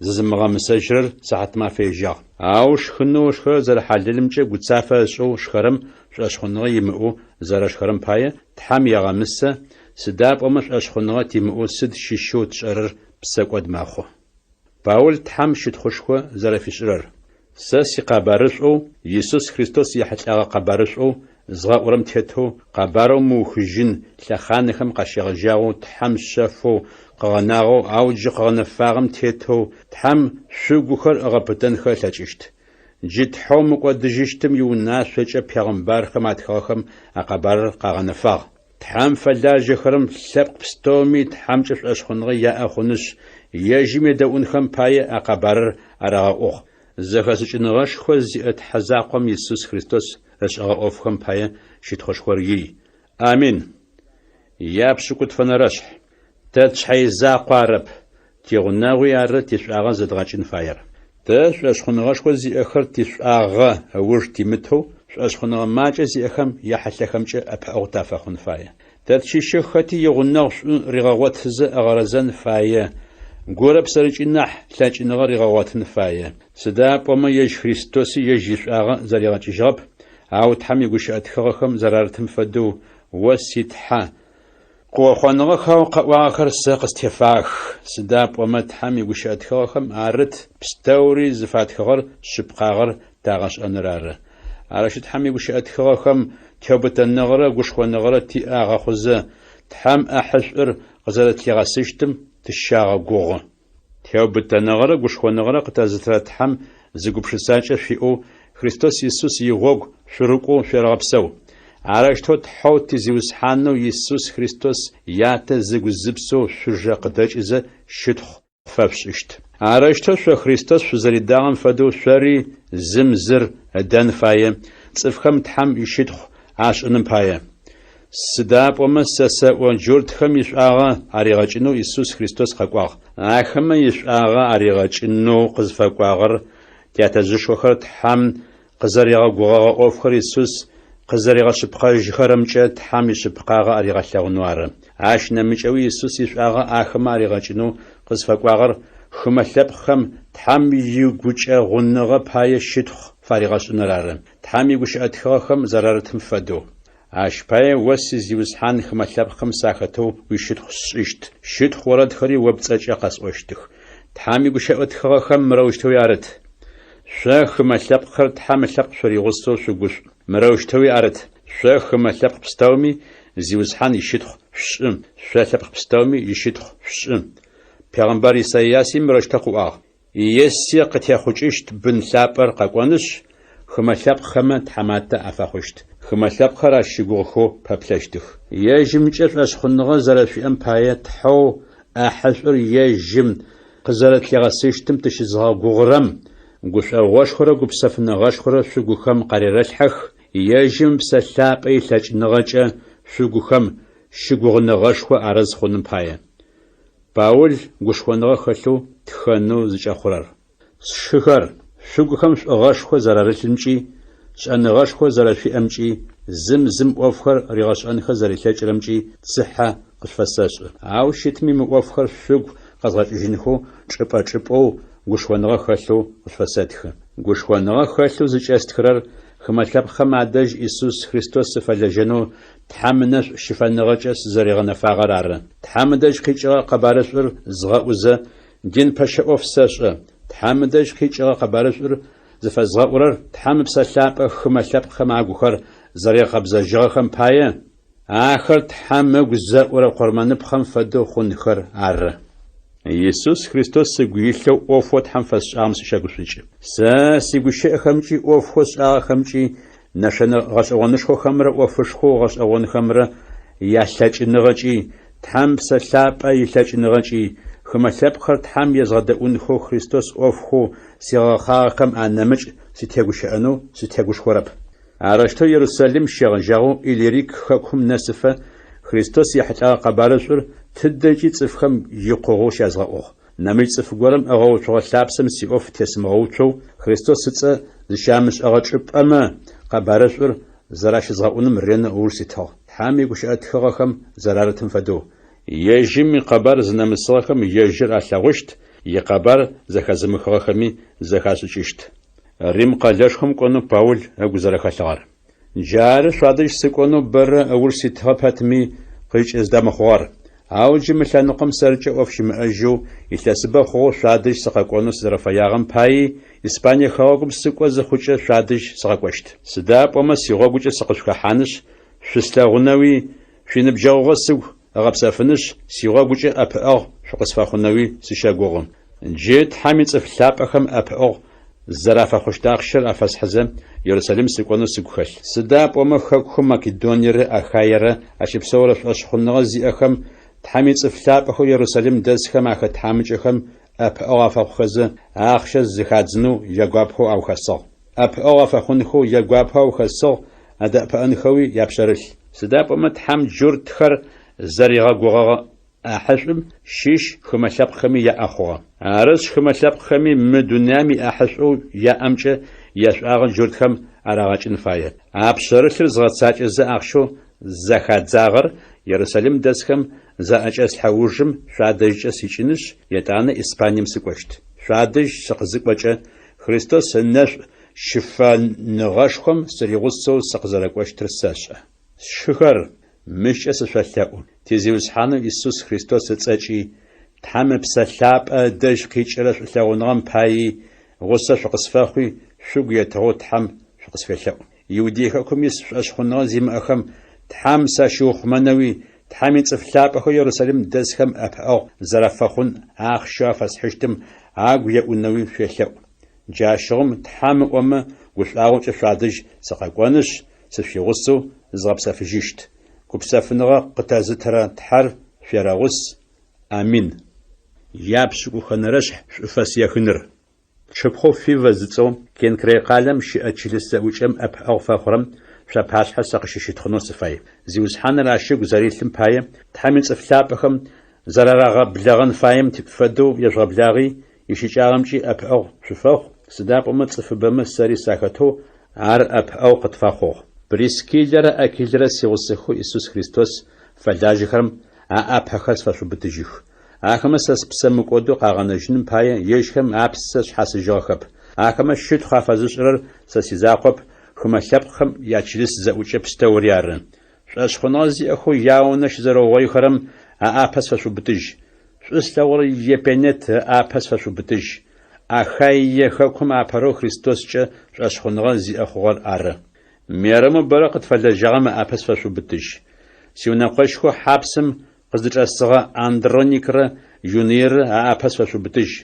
зызымыгъэмысэжьырэр сыхьатмафэ ежьагъ. Ау шхынэу ышхырэр зэрэхьалэлымкӏэ гуцафэ ышӏэу шхэрэм шӏошъхъуныгъэ имыӏэу зэрэшхэрэм пае Тхьэм егъэмысэ, сыда пӏомэ шӏошъхъуныгъэ тимыӏэу сыд щыщэу тшӏэрэр псэкӏод мэхъу. Паул Тхьэм щытхъушхо зэрэфишӏырэр. Сэ сикъэбарышӏоу, Исус Христос ехьылӏэгъэ къэбарышӏоу згъэӏурэм тетэу, къэбарэу мыухыжьын лъэхъанэхэм къащегъэжьагъэу Тхьэм шъэфэу къыгъэнагъэу, ау джы къыгъэнэфагъэм тетэу Тхьэм шъугухэр ыгъэпытэнхэ ылъэкӏыщт. Джы Тхьэу мыкӏодыжьыщтым иунашъокӏэ пегъымбархэм атхыгъэхэм а къэбарыр къагъэнэфагъ. Тхьэм фэлажьэхэрэм лъэпкъ пстэуми Тхьэмкӏэ шӏошъхъуныгъэ яӏэ хъунышъ, ежьым едэӏунхэм пае а къэбарыр арагъэӏугъ. Зэхэшӏыкӏыныгъэшхо зиӏэ Тхьэ закъом Исус Христос ышӏэгъэ ӏофхэм пае щытхъушхор ий. Амин. Япшӏыкӏутфэнэрэшъхь. Тэ тшъхьэ изакъо арэп, тигъунэгъуи ары тишӏуагъэ зэдгъэкӏын фаер. Тэ шӏошъхъуныгъэшхо зиӏэхэр тишӏуагъэ ыуж тимытэу, шӏошъхъуныгъэ макӏэ зиӏэхэм яхьылъэхэмкӏэ ӏэпыӏэгъу тафэхъун фае. Тэ тщыщэу хэти игъунэгъу шӏу ригъэгъотызэ ыгъэрэзэн фае, гурэ псэрэкӏи нахь лъэкӏыныгъэ ригъэгъотын фае. Сыда пӏомэ ежь Христоси ежь ишӏуагъэ зэригъэкӏыжьыгъэп, ау Тхьэм игущыӏэ тхыгъэхэм зэрарытым фэдэу, О си Тхьэ, Къыохъоныгъэхэу къэӏуагъэхэр сэ къыстефагъэх, сыда пӏомэ Тхьэм игущыӏэ тхыгъэхэм арыт пстэури зыфатхыгъэр шъыпкъагъэр тагъэшӏэныр ары. Арышъ, Тхьэм игущыӏэ тхыгъэхэм теубытэныгъэрэ гушхоныгъэрэ тиӏэ агъэхъузэ, Тхьэм ӏэхьышӏур къызэрэтлъигъэсыщтым тыщагъэгугъы. Теубытэныгъэрэ гушхоныгъэрэ къытэзытырэ Тхьэм зы гупшысакӏэ шъуиӏэу Христос Исус игъогу шъурыкӏоу шъуерэгъэпсэу. Арэущтэу Тхьэу ти Зиусхьанэу Исус Христос Ятэ зыгу-зыпсэу шъужэ къыдэкӏызэ щытхъу фэшъушӏыщт. Арэущтэу шъо Христос шъузэридагъэм фэдэу шъори зым зыр ыдэн фае, цӏыфхэм Тхьэм ищытхъу ашӏыным пае. Сыда пӏомэ сэ сэӏо, джуртхэм ишӏуагъэ аригъэкӏынэу Исус Христос къэкӏуагъ. Ахэмэ ишӏуагъэ аригъэкӏынэу къызфэкӏуагъэр тятэжъышхохэр Тхьэм къызэригъэгугъэгъэ ӏофхэр Исус къызэригъэшъыпкъэжьхэрэмкӏэ Тхьэм ишъыпкъагъэ аригъэлъэгъунэу ары. Ащ нэмыкӏэуи Исус ишӏуагъэ ахэмэ аригъэкӏынэу къызфэкӏуагъэр хымэ лъэпкъхэм Тхьэм игукӏэгъуныгъэ пае щытхъу фаригъэшӏыныр ары. Тхьэм игущыӏэ тхыгъэхэм зэрарытым фэдэу. Ащ пае о си Зиусхьан хымэ лъэпкъхэм сахэтэу уищытхъу сшӏыщт, щытхъу орэдхэри о пцӏэкӏэ къэсӏощтых. Тхьэм игущыӏэ тхыгъэхэм мырэущтэуи арыт, Шъо хымэ лъэпкъхэр Тхьэм ылъэпкъ шъуригъусэу шъугушӏу. Мырэущтэуи арыт, Шъо хымэ лъэпкъ пстэуми Зиусхьан ищытхъу шъушӏы, шъо лъэпкъ пстэуми ищытхъу шъушӏы. Пегъымбар Исайяси мырэущтэу къыӏуагъ, Иессе къытехъукӏыщт бын лъапӏэр къэкӏонышъ, хымэ лъэпкъхэмэ тхьаматэ афэхъущт. Хымэ лъэпкъхэр ащ щыгугъыхэу пэплъэщтых. Ежьымкӏэ шӏошъхъуныгъэ зэрэшъуиӏэм пае Тхьэу ӏахьышӏур ежьым къызэрэтлъигъэсыщтым тыщызыгъэгугъырэм гушӏогъошхорэ гупсэфыныгъэшхорэ шъугухэм къарерэлъхьэх, ежьым Ыпсэ Лъапӏэ илъэкӏыныгъэкӏэ. шъугухэм щыгугъыныгъэшхо арыз хъуным пае. Паул гушхоныгъэ хэлъэу тхэнэу зыкӏэхъурэр. Сшыхэр, шъугухэм шӏугъэшхо зэрарылъымкӏи, шӏэныгъэшхо зэрэшъуиӏэмкӏи, зым зым ӏофхэр ригъэшӏэнхэ зэрилъэкӏырэмкӏи цыхьэ къышъуфэсэшӏы. Ау щытми мы ӏофхэр шъугу къэзгъэкӏыжьынхэу чӏыпӏэ-чӏыпӏэу гушхоныгъэ хэлъэу къышъуфэсэтхы. Гушхоныгъэ хэлъэу зыкӏэстхырэр хымэ лъэпкъхэм адэжь Исус Христос сыфэлэжьэнэу Тхьэм ынэшӏу щыфэныгъэкӏэ сызэригъэнэфагъэр ары. Тхьэм ыдэжь къикӏыгъэ къэбарышӏур згъэӏузэ, дин пэщэ ӏоф сэшӏэ. Тхьэм ыдэжь къикӏыгъэ къэбарышӏур зыфэзгъэӏурэр Тхьэм Ыпсэ Лъапӏэ хымэ лъэпкъхэм агухэр зэригъэкъэбзэжьыгъэхэм пае, ахэр Тхьэм ыгу зэӏурэ къурмэныпхъэм фэдэу хъунхэр ары. Исус Христос сыгу илъэу ӏофэу Тхьэм фэсшӏагъэм сыщэгушӏукӏы. Сэ сигущыӏэхэмкӏи ӏофхэу сшӏагъэхэмкӏи нэшэнэ гъэшӏэгъонышхохэмрэ ӏофышхоу гъэшӏэгъонхэмрэ ялъэкӏыныгъэкӏи, Тхьэм Псэ Лъапӏэ илъэкӏыныгъэкӏи, хымэ лъэпкъхэр Тхьэм езгъэдэӏунхэу Христос ӏофхэу сигъэхъагъэхэм анэмыкӏ сытегущыӏэнэу сытегушхорэп. Арэущтэу Ерусалим щегъэжьагъэу Иллирик хэкум нэсыфэ Христос ехьылӏэгъэ къэбарышӏур тыдэкӏи цӏыфхэм икъугъэу щязгъэӏугъ. Нэмыкӏ цӏыф горэм ыгъэуцугъэ лъапсэм сиӏоф тесымыгъэуцоу Христос ыцӏэ зыщамышӏэгъэ чӏыпӏэмэ къэбарышӏур зэращызгъэӏуным ренэу ыуж ситыгъ. Тхьэм игущыӏэ тхыгъэхэм зэрарытым фэдэу, Ежьым икъэбар зынэмысыгъэхэм ежьыр алъэгъущт, икъэбар зэхэзымыхыгъэхэми зэхашӏыкӏыщт. Рим къэлэшхом кӏонэу Паул ыгу зэрэхэлъыгъэр. Джары шъуадэжь сыкӏонэу бэрэ ыуж ситыгъэ пэтми, къыкӏыздэмыхъугъэр. Ау джы мы лъэныкъом сэркӏэ ӏоф щымыӏэжьэу, илъэсыбэ хъугъэу шъуадэжь сыкъэкӏонэу сызэрэфэягъэм паи Испание хэгъэгум сыкӏо зыхъукӏэ шъуадэжь сыкъэкӏощт. Сыда пӏомэ сигъогукӏэ сыкъышъухэхьанышъ, шъуслъэгъунэуи, шъуиныбджэгъугъэ сыгу ыгъэпсэфынышъ, сигъогукӏэ ӏэпыӏэгъу шъукъысфэхъунэуи сыщэгугъы. Джы Тхьэм ицӏыф лъапӏэхэм ӏэпыӏэгъу зэрафэхъущт ахъщэр афэсхьызэ, Ерусалим сыкӏонэу сыгу хэлъ. Сыда пӏомэ хэкухэу Македониерэ Ахаерэ ащыпсэурэ шӏошъхъуныгъэ зиӏэхэм Тхьэм ицӏыф лъапӏэхэу Ерусалим дэсхэм ахэт тхьамыкӏэхэм ӏэпыӏэгъу афэхъухэзэ, ахъщэ зэхадзынэу ягуапэу аухэсыгъ. ӏэпыӏэгъу афэхъунхэу ягуапэу аухэсыгъ, адэӏэпыӏэнхэуи япшъэрылъ. Сыда пӏомэ Тхьэм джуртхэр зэригъэгугъэгъэ ӏахьышӏум щыщ хымэ лъэпкъхэми яӏэ хъугъэ. Арышъ, хымэ лъэпкъхэми мы дунаим иӏахьышӏоу яӏэмкӏэ яшӏуагъэ джуртхэм арагъэкӏын фае. А пшъэрылъыр згъэцакӏэзэ ахъщэу зэхадзагъэр Ерусалим дэсхэм заӏэкӏэслъхьэ ужым шъуадэжькӏэ сикӏынышъ, етӏанэ Испанием сыкӏощт. Шъуадэжь сыкъызыкӏокӏэ, Христос ынэшӏу щыфэныгъэшхом сыригъусэу сыкъызэрэкӏощтыр сэшӏэ. Сшыхэр, мыщкӏэ сышъолъэӏу, ти Зиусхьанэу Исус Христос ыцӏэкӏи, Тхьэм Ыпсэ Лъапӏэ ыдэжь къикӏырэ шӏулъэгъуныгъэм паий гъусэ шъукъысфэхъуи, шъугу етыгъэу Тхьэм шъукъысфелъэӏу. Иудей хэкум ис шӏошъхъуныгъэ зимыӏэхэм Тхьэм сащиухъумэнэуи, Тхьэм ицӏыф лъапӏэхэу Ерусалим дэсхэм ӏэпыӏэгъу зэрафэхъун ахъщэу афэсхьыщтым агу еӏунэуи шъуелъэӏу. Джащыгъум, Тхьэм ыӏомэ, гушӏуагъокӏэ шъуадэжь сыкъэкӏонышъ, сышъуигъусэу зызгъэпсэфыжьыщт. Гупсэфыныгъэ къытэзытырэ Тхьэр шъуерэгъус. Амин. Япшӏыкӏухэнэрэшъхь шӏуфэс ехыныр. Тшыпхъоу Фивэ зыцӏэу Кенкрей къалэм щыӏэ чылыс зэӏукӏэм ӏэпыӏэгъу фэхъурэм шъуапашъхьэ сэ къыщыщытхъунэу сыфай. Зиусхьаныр ащ ыгу зэрилъым пае, Тхьэм ицӏыф лъапӏэхэм зэрарагъэблэгъэн фаем фэдэу ежъугъэблагъи, ищыкӏагъэмкӏи ӏэпыӏэгъу шъуфэхъу, сыда пӏомэ цӏыфыбэмэ сэри сахэтэу ар ӏэпыӏэгъу къытфэхъугъ. Прискиллэрэ Акилэрэ сигъусэхэу Исус Христос фэлажьэхэрэм аӏапэхэр сфэшъубытыжьых. Ахэмэ сэ спсэ мыкӏодэу къагъэнэжьыным пае ежьхэм апсэ шъхьасыжьыгъэхэп. Ахэмэ щытхъу афэзышӏырэр сэ сизакъоп, хымэ лъэпкъхэм ячылыс зэӏукӏэ пстэури ары. Шӏошъхъуныгъэ зиӏэхэу яунэ щызэрэугъоихэрэм аӏапэ сфэшъубытыжь. Шӏу слъэгъурэ Епенет ыӏапэ сфэшъубытыжь. Ахаие хэкум апэрэу Христоскӏэ шӏошъхъуныгъэ зиӏэ хъугъэр ары. Мерэмэу бэрэ къытфэлэжьагъэм ыӏапэ сфэшъубытыжь. Сиунэкъощхэу хьапсым Къыздычӏэсыгъэ Андроникрэ Юныйрэ аӏапэ сфэшъубытыжь.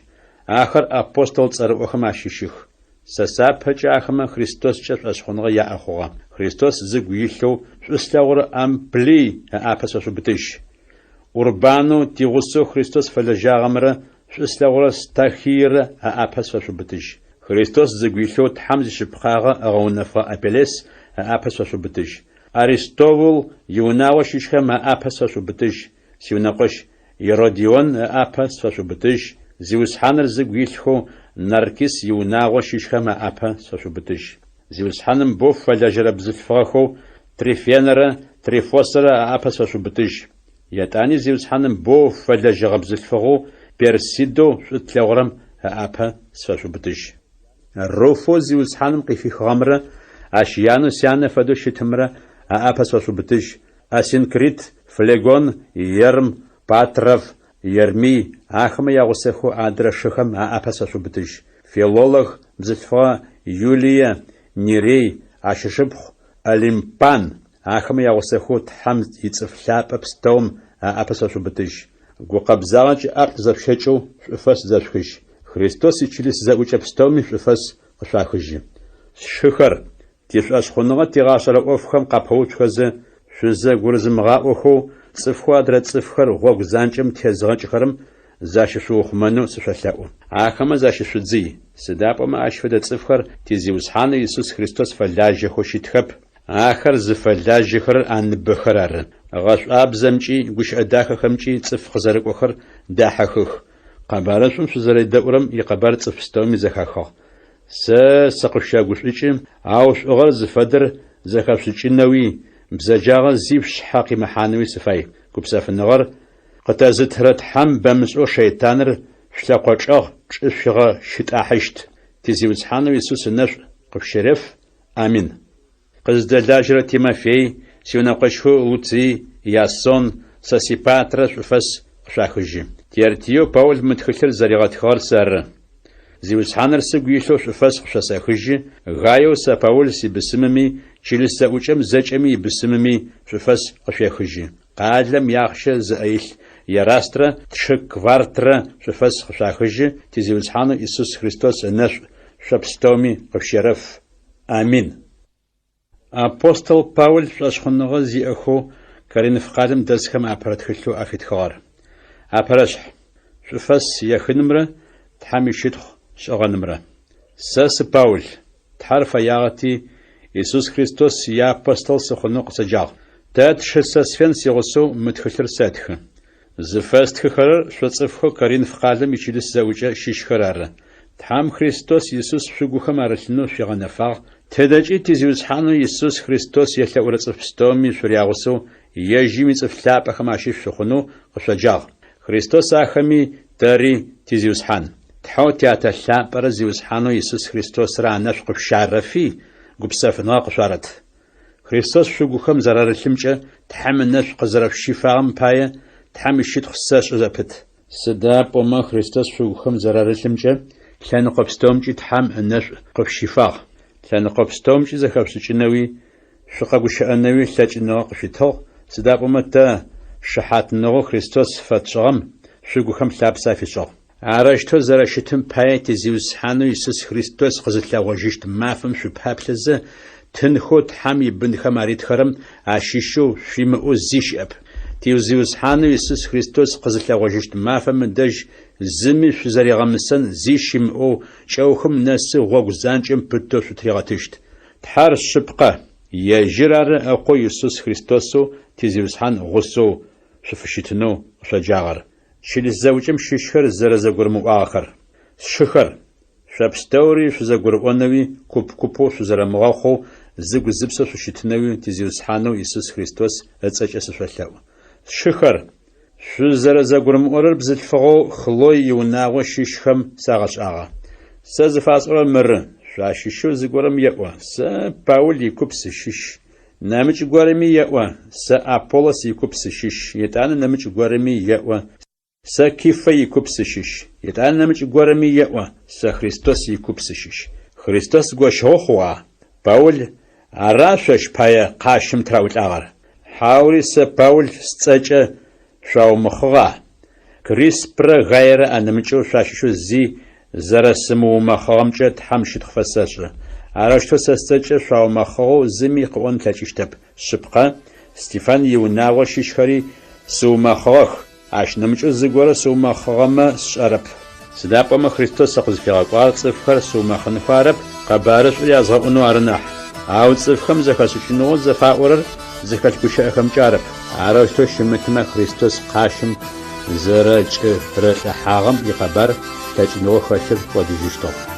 Ахэр апостол цӏэрыӏохэм ащыщых. Сэ сапэкӏэ ахэмэ Христоскӏэ шӏошъхъуныгъэ яӏэ хъугъэ. Христос зыгу илъэу шӏу слъэгъурэ Амплий ыӏапэ сфэшъубытыжь. Урбанэу тигъусэу Христос фэлэжьагъэмрэ шӏу слъэгъурэ Стахийрэ аӏапэ сфэшъубытыжь. Христос зыгу илъэу Тхьэм зишъыпкъагъэ ыгъэунэфыгъэ Апеллес ыӏапэ сфэшъубытыжь. Аристовул иунагъо щыщхэм аӏапэ сфэшъубытыжь, сиунэкъощ Иродион ыӏапэ сфэшъубытыжь, Зиусхьаныр зыгу илъхэу Наркис иунагъо щыщхэм аӏапэ сфэшъубытыжь. Зиусхьаным боу фэлэжьэрэ бзылъфыгъэхэу Трифенэрэ Трифосэрэ аӏапэ сфэшъубытыжь. Етӏани Зиусхьаным боу фэлэжьэгъэ бзылъфыгъэу Персидэу шӏу тлъэгъурэм ыӏапэ сфэшъубытыжь. Руфэу Зиусхьаным къыхихыгъэмрэ ащ янэу сянэ фэдэу щытымрэ аӏапэ сфэшъубытыжь, Асинкрит, Флегон, Ерм, Патров, Ермий, ахэмэ ягъусэхэу адрэ шыхэм аӏапэ сфэшъубытыжь. Филолог бзылъфыгъэ Юлие, Нерей, ащ ышыпхъу Олимпан, ахэмэ ягъусэхэу Тхьэм ицӏыф лъапӏэ пстэум аӏапэ сфэшъубытыжь. Гукъэбзагъэкӏэ ӏаплӏ зэшъущэкӏэу шӏуфэс зэшъухыжь. Христос ичылыс зэӏукӏэ пстэуми шӏуфэс къышъуахыжьы. Сшыхэр, тишӏошъхъуныгъэ тигъашӏэрэ ӏофхэм къапэуцухэзэ, шъузэгурызымыгъаӏохэу цӏыфхэу адрэ цӏыфхэр гъогу занкӏэм тезыгъэкӏыхэрэм защышъуухъумэнэу сышъолъэӏу. Ахэмэ защышъудзый, сыда пӏомэ ащ фэдэ цӏыфхэр ти Зиусхьанэу Исус Христос фэлажьэхэу щытхэп, ахэр зыфэлажьэхэрэр аныбэхэр ары. Гъэшӏуабзэмкӏи гущыӏэ дахэхэмкӏи цӏыф къызэрыкӏохэр дахьыхых. Къэбарышӏум шъузэредэӏурэм икъэбар цӏыф пстэуми зэхахыгъ. Сэ сыкъышъущэгушӏукӏы, ау шӏугъэр зыфэдэр зэхэшъушӏыкӏынэуи, бзэджагъэ зи шъушъхьэ къимыхьанэуи сыфай. Гупсэфыныгъэр Къытэзытырэ Тхьэм бэмышӏэу шэйтаныр шъулъэкъо чӏэгъ чӏышъуигъэщытӏахьыщт. Ти Зиусхьанэу Исус ынэшӏу къышъущереф. Амин. Къыздэлажьэрэ Тимофей, сиунэкъощхэу Луцый, Ясон, Сосипатрэ шӏуфэс къышъуахыжьы. Тертиеу Паул мы тхылъыр зэригъэтхыгъэр сэры. Зиусхьаныр сыгу илъэу шӏуфэс къышъосэхыжьы, Гаеу сэ Паул сибысымыми, чылыс зэӏукӏэм зэкӏэми ибысымыми шӏуфэс къышъуехыжьы. Къалэм иахъщэ зыӏэ илъ Ерастрэ тшы Квартрэ шӏуфэс къышъуахыжьы, ти Зиусхьанэу Исус Христос ынэшӏу шъо пстэуми къышъущерэф. Амин. Апостол Паул шӏошъхъуныгъэ зиӏэхэу Коринф къалэм дэсхэм апэрэ тхылъэу афитхыгъэр. Апэрэшъхь, шӏуфэс ехынымрэ Тхьэм ищытхъу шӏыгъэнымрэ. Сэ сы Паул, Тхьэр фэягъэти, Исус Христос иапостол сыхъунэу къысэджагъ. Тэ тшы Сосфен сигъусэу мы тхылъыр сэтхы. Зыфэстхыхэрэр шъо цӏыфхэу Коринф къалэм ичылыс зэӏукӏэ щыщхэр ары. Тхьэм Христос Исус шъугухэм арылъынэу шъуигъэнэфагъ, тыдэкӏи ти Зиусхьанэу Исус Христос елъэӏурэ цӏыф пстэуми шъурягъусэу ежьым ицӏыф лъапӏэхэм ащыщ шъухъунэу къышъоджагъ. Христос ахэми тэри ти Зиусхьан. Тхьэу Тятэ лъапӏэрэ Зиусхьанэу Исус Христосрэ анэшӏу къышъущарэфи, гупсэфыныгъэ къышъуарэт. Христос шъугухэм зэрарылъымкӏэ Тхьэм ынэшӏу къызэрэшъущифагъэм пае Тхьэм ищытхъу сэшӏы зэпыт. Сыда пӏомэ Христос шъугухэм зэрарылъымкӏэ лъэныкъо пстэумкӏи Тхьэм ынэшӏу къышъущифагъ. Лъэныкъо пстэумкӏи зэхэшъушӏыкӏынэуи шъукъэгущыӏэнэуи лъэкӏыныгъэ къышъуитыгъ, сыда пӏомэ тэ шыхьатныгъэу Христос фэтшӏыгъэм шъугухэм лъапсэ афишӏыгъ. Арэущтэу зэрэщытым пае ти Зиусхьанэу Исус Христос къызылъэгъожьыщт мафэм шъупаплъэзэ, тынхэу Тхьэм ибынхэм аритхэрэм ащыщэу шъуимыӏэу зи щыӏэп. Ти Зиусхьанэу Исус Христос къызылъэгъожьыщт мафэм ыдэжь зыми шъузэригъэмысэн зи щымыӏэу кӏэухым нэсы гъогу занкӏэм пытэу шъутыригъэтыщт. Тхьэр шъыпкъэ, ежьыр ары Ыкъоу Исус Христосэу ти Зиусхьан гъусэу шъуфыщытынэу къышъоджагъэр. Чылыс зэӏукӏэм щыщхэр зэрэзэгурымыӏуагъэхэр. Сшыхэр, шъо пстэури шъузэгурыӏонэуи, куп-купэу шъузэрэмыгъэхъоу, зыгу-зыпсэу шъущытынэуи ти Зиусхьанэу Исус Христос ыцӏэкӏэ сышъолъэӏу. Сшыхэр, шъузэрэзэгурымыӏорэр бзылъфыгъэу Хлой иунагъо щыщхэм сагъэшӏагъэ. Сэ зыфасӏорэр мыры, шъуащыщэу зыгорэм еӏо, Сэ Паул икуп сыщыщ. Нэмыкӏ горэми еӏо, Сэ Аполлос икуп сыщыщ, етӏанэ нэмыкӏ горэми еӏо, Сэ Кифэ икуп сыщыщ, етӏанэ нэмыкӏ горэми еӏо, Сэ Христос икуп сыщыщ. Христос гощыгъэ хъугъа? Паул ара шъощ пае къащым тыраӏулӏагъэр? Хьаури сэ Паул сцӏэкӏэ шъуаумэхъыгъа? Криспрэ Гайрэ анэмыкӏэу шъуащыщэу зи зэрэсымыумэхъыгъэмкӏэ Тхьэм щытхъу фэсэшӏы. Арэущтэу сэ сцӏэкӏэ шъуаумэхъыгъэу зыми къыӏон ылъэкӏыщтэп. Шъыпкъэ, Стефан иунагъо щыщхэри сыумэхъыгъэх, ащ нэмыкӏэу зыгорэ сыумэхъыгъэмэ сшӏэрэп. Сыда пӏомэ Христос сыкъызфигъэкӏуагъэр цӏыфхэр сыумэхъынхэу арэп, къэбарышӏур язгъэӏунэу ары нахь. Ау цӏыфхэм зэхэшӏыкӏыныгъэу зэфаӏорэр. зыхэлъ гущыӏэхэмкӏэ арэп. Арэущтэу щымытмэ, Христос къащым зэрэкӏэрылӏыхьагъэм икъэбар лъэкӏыныгъэу хэлъыр кӏодыжьыщтыгъ.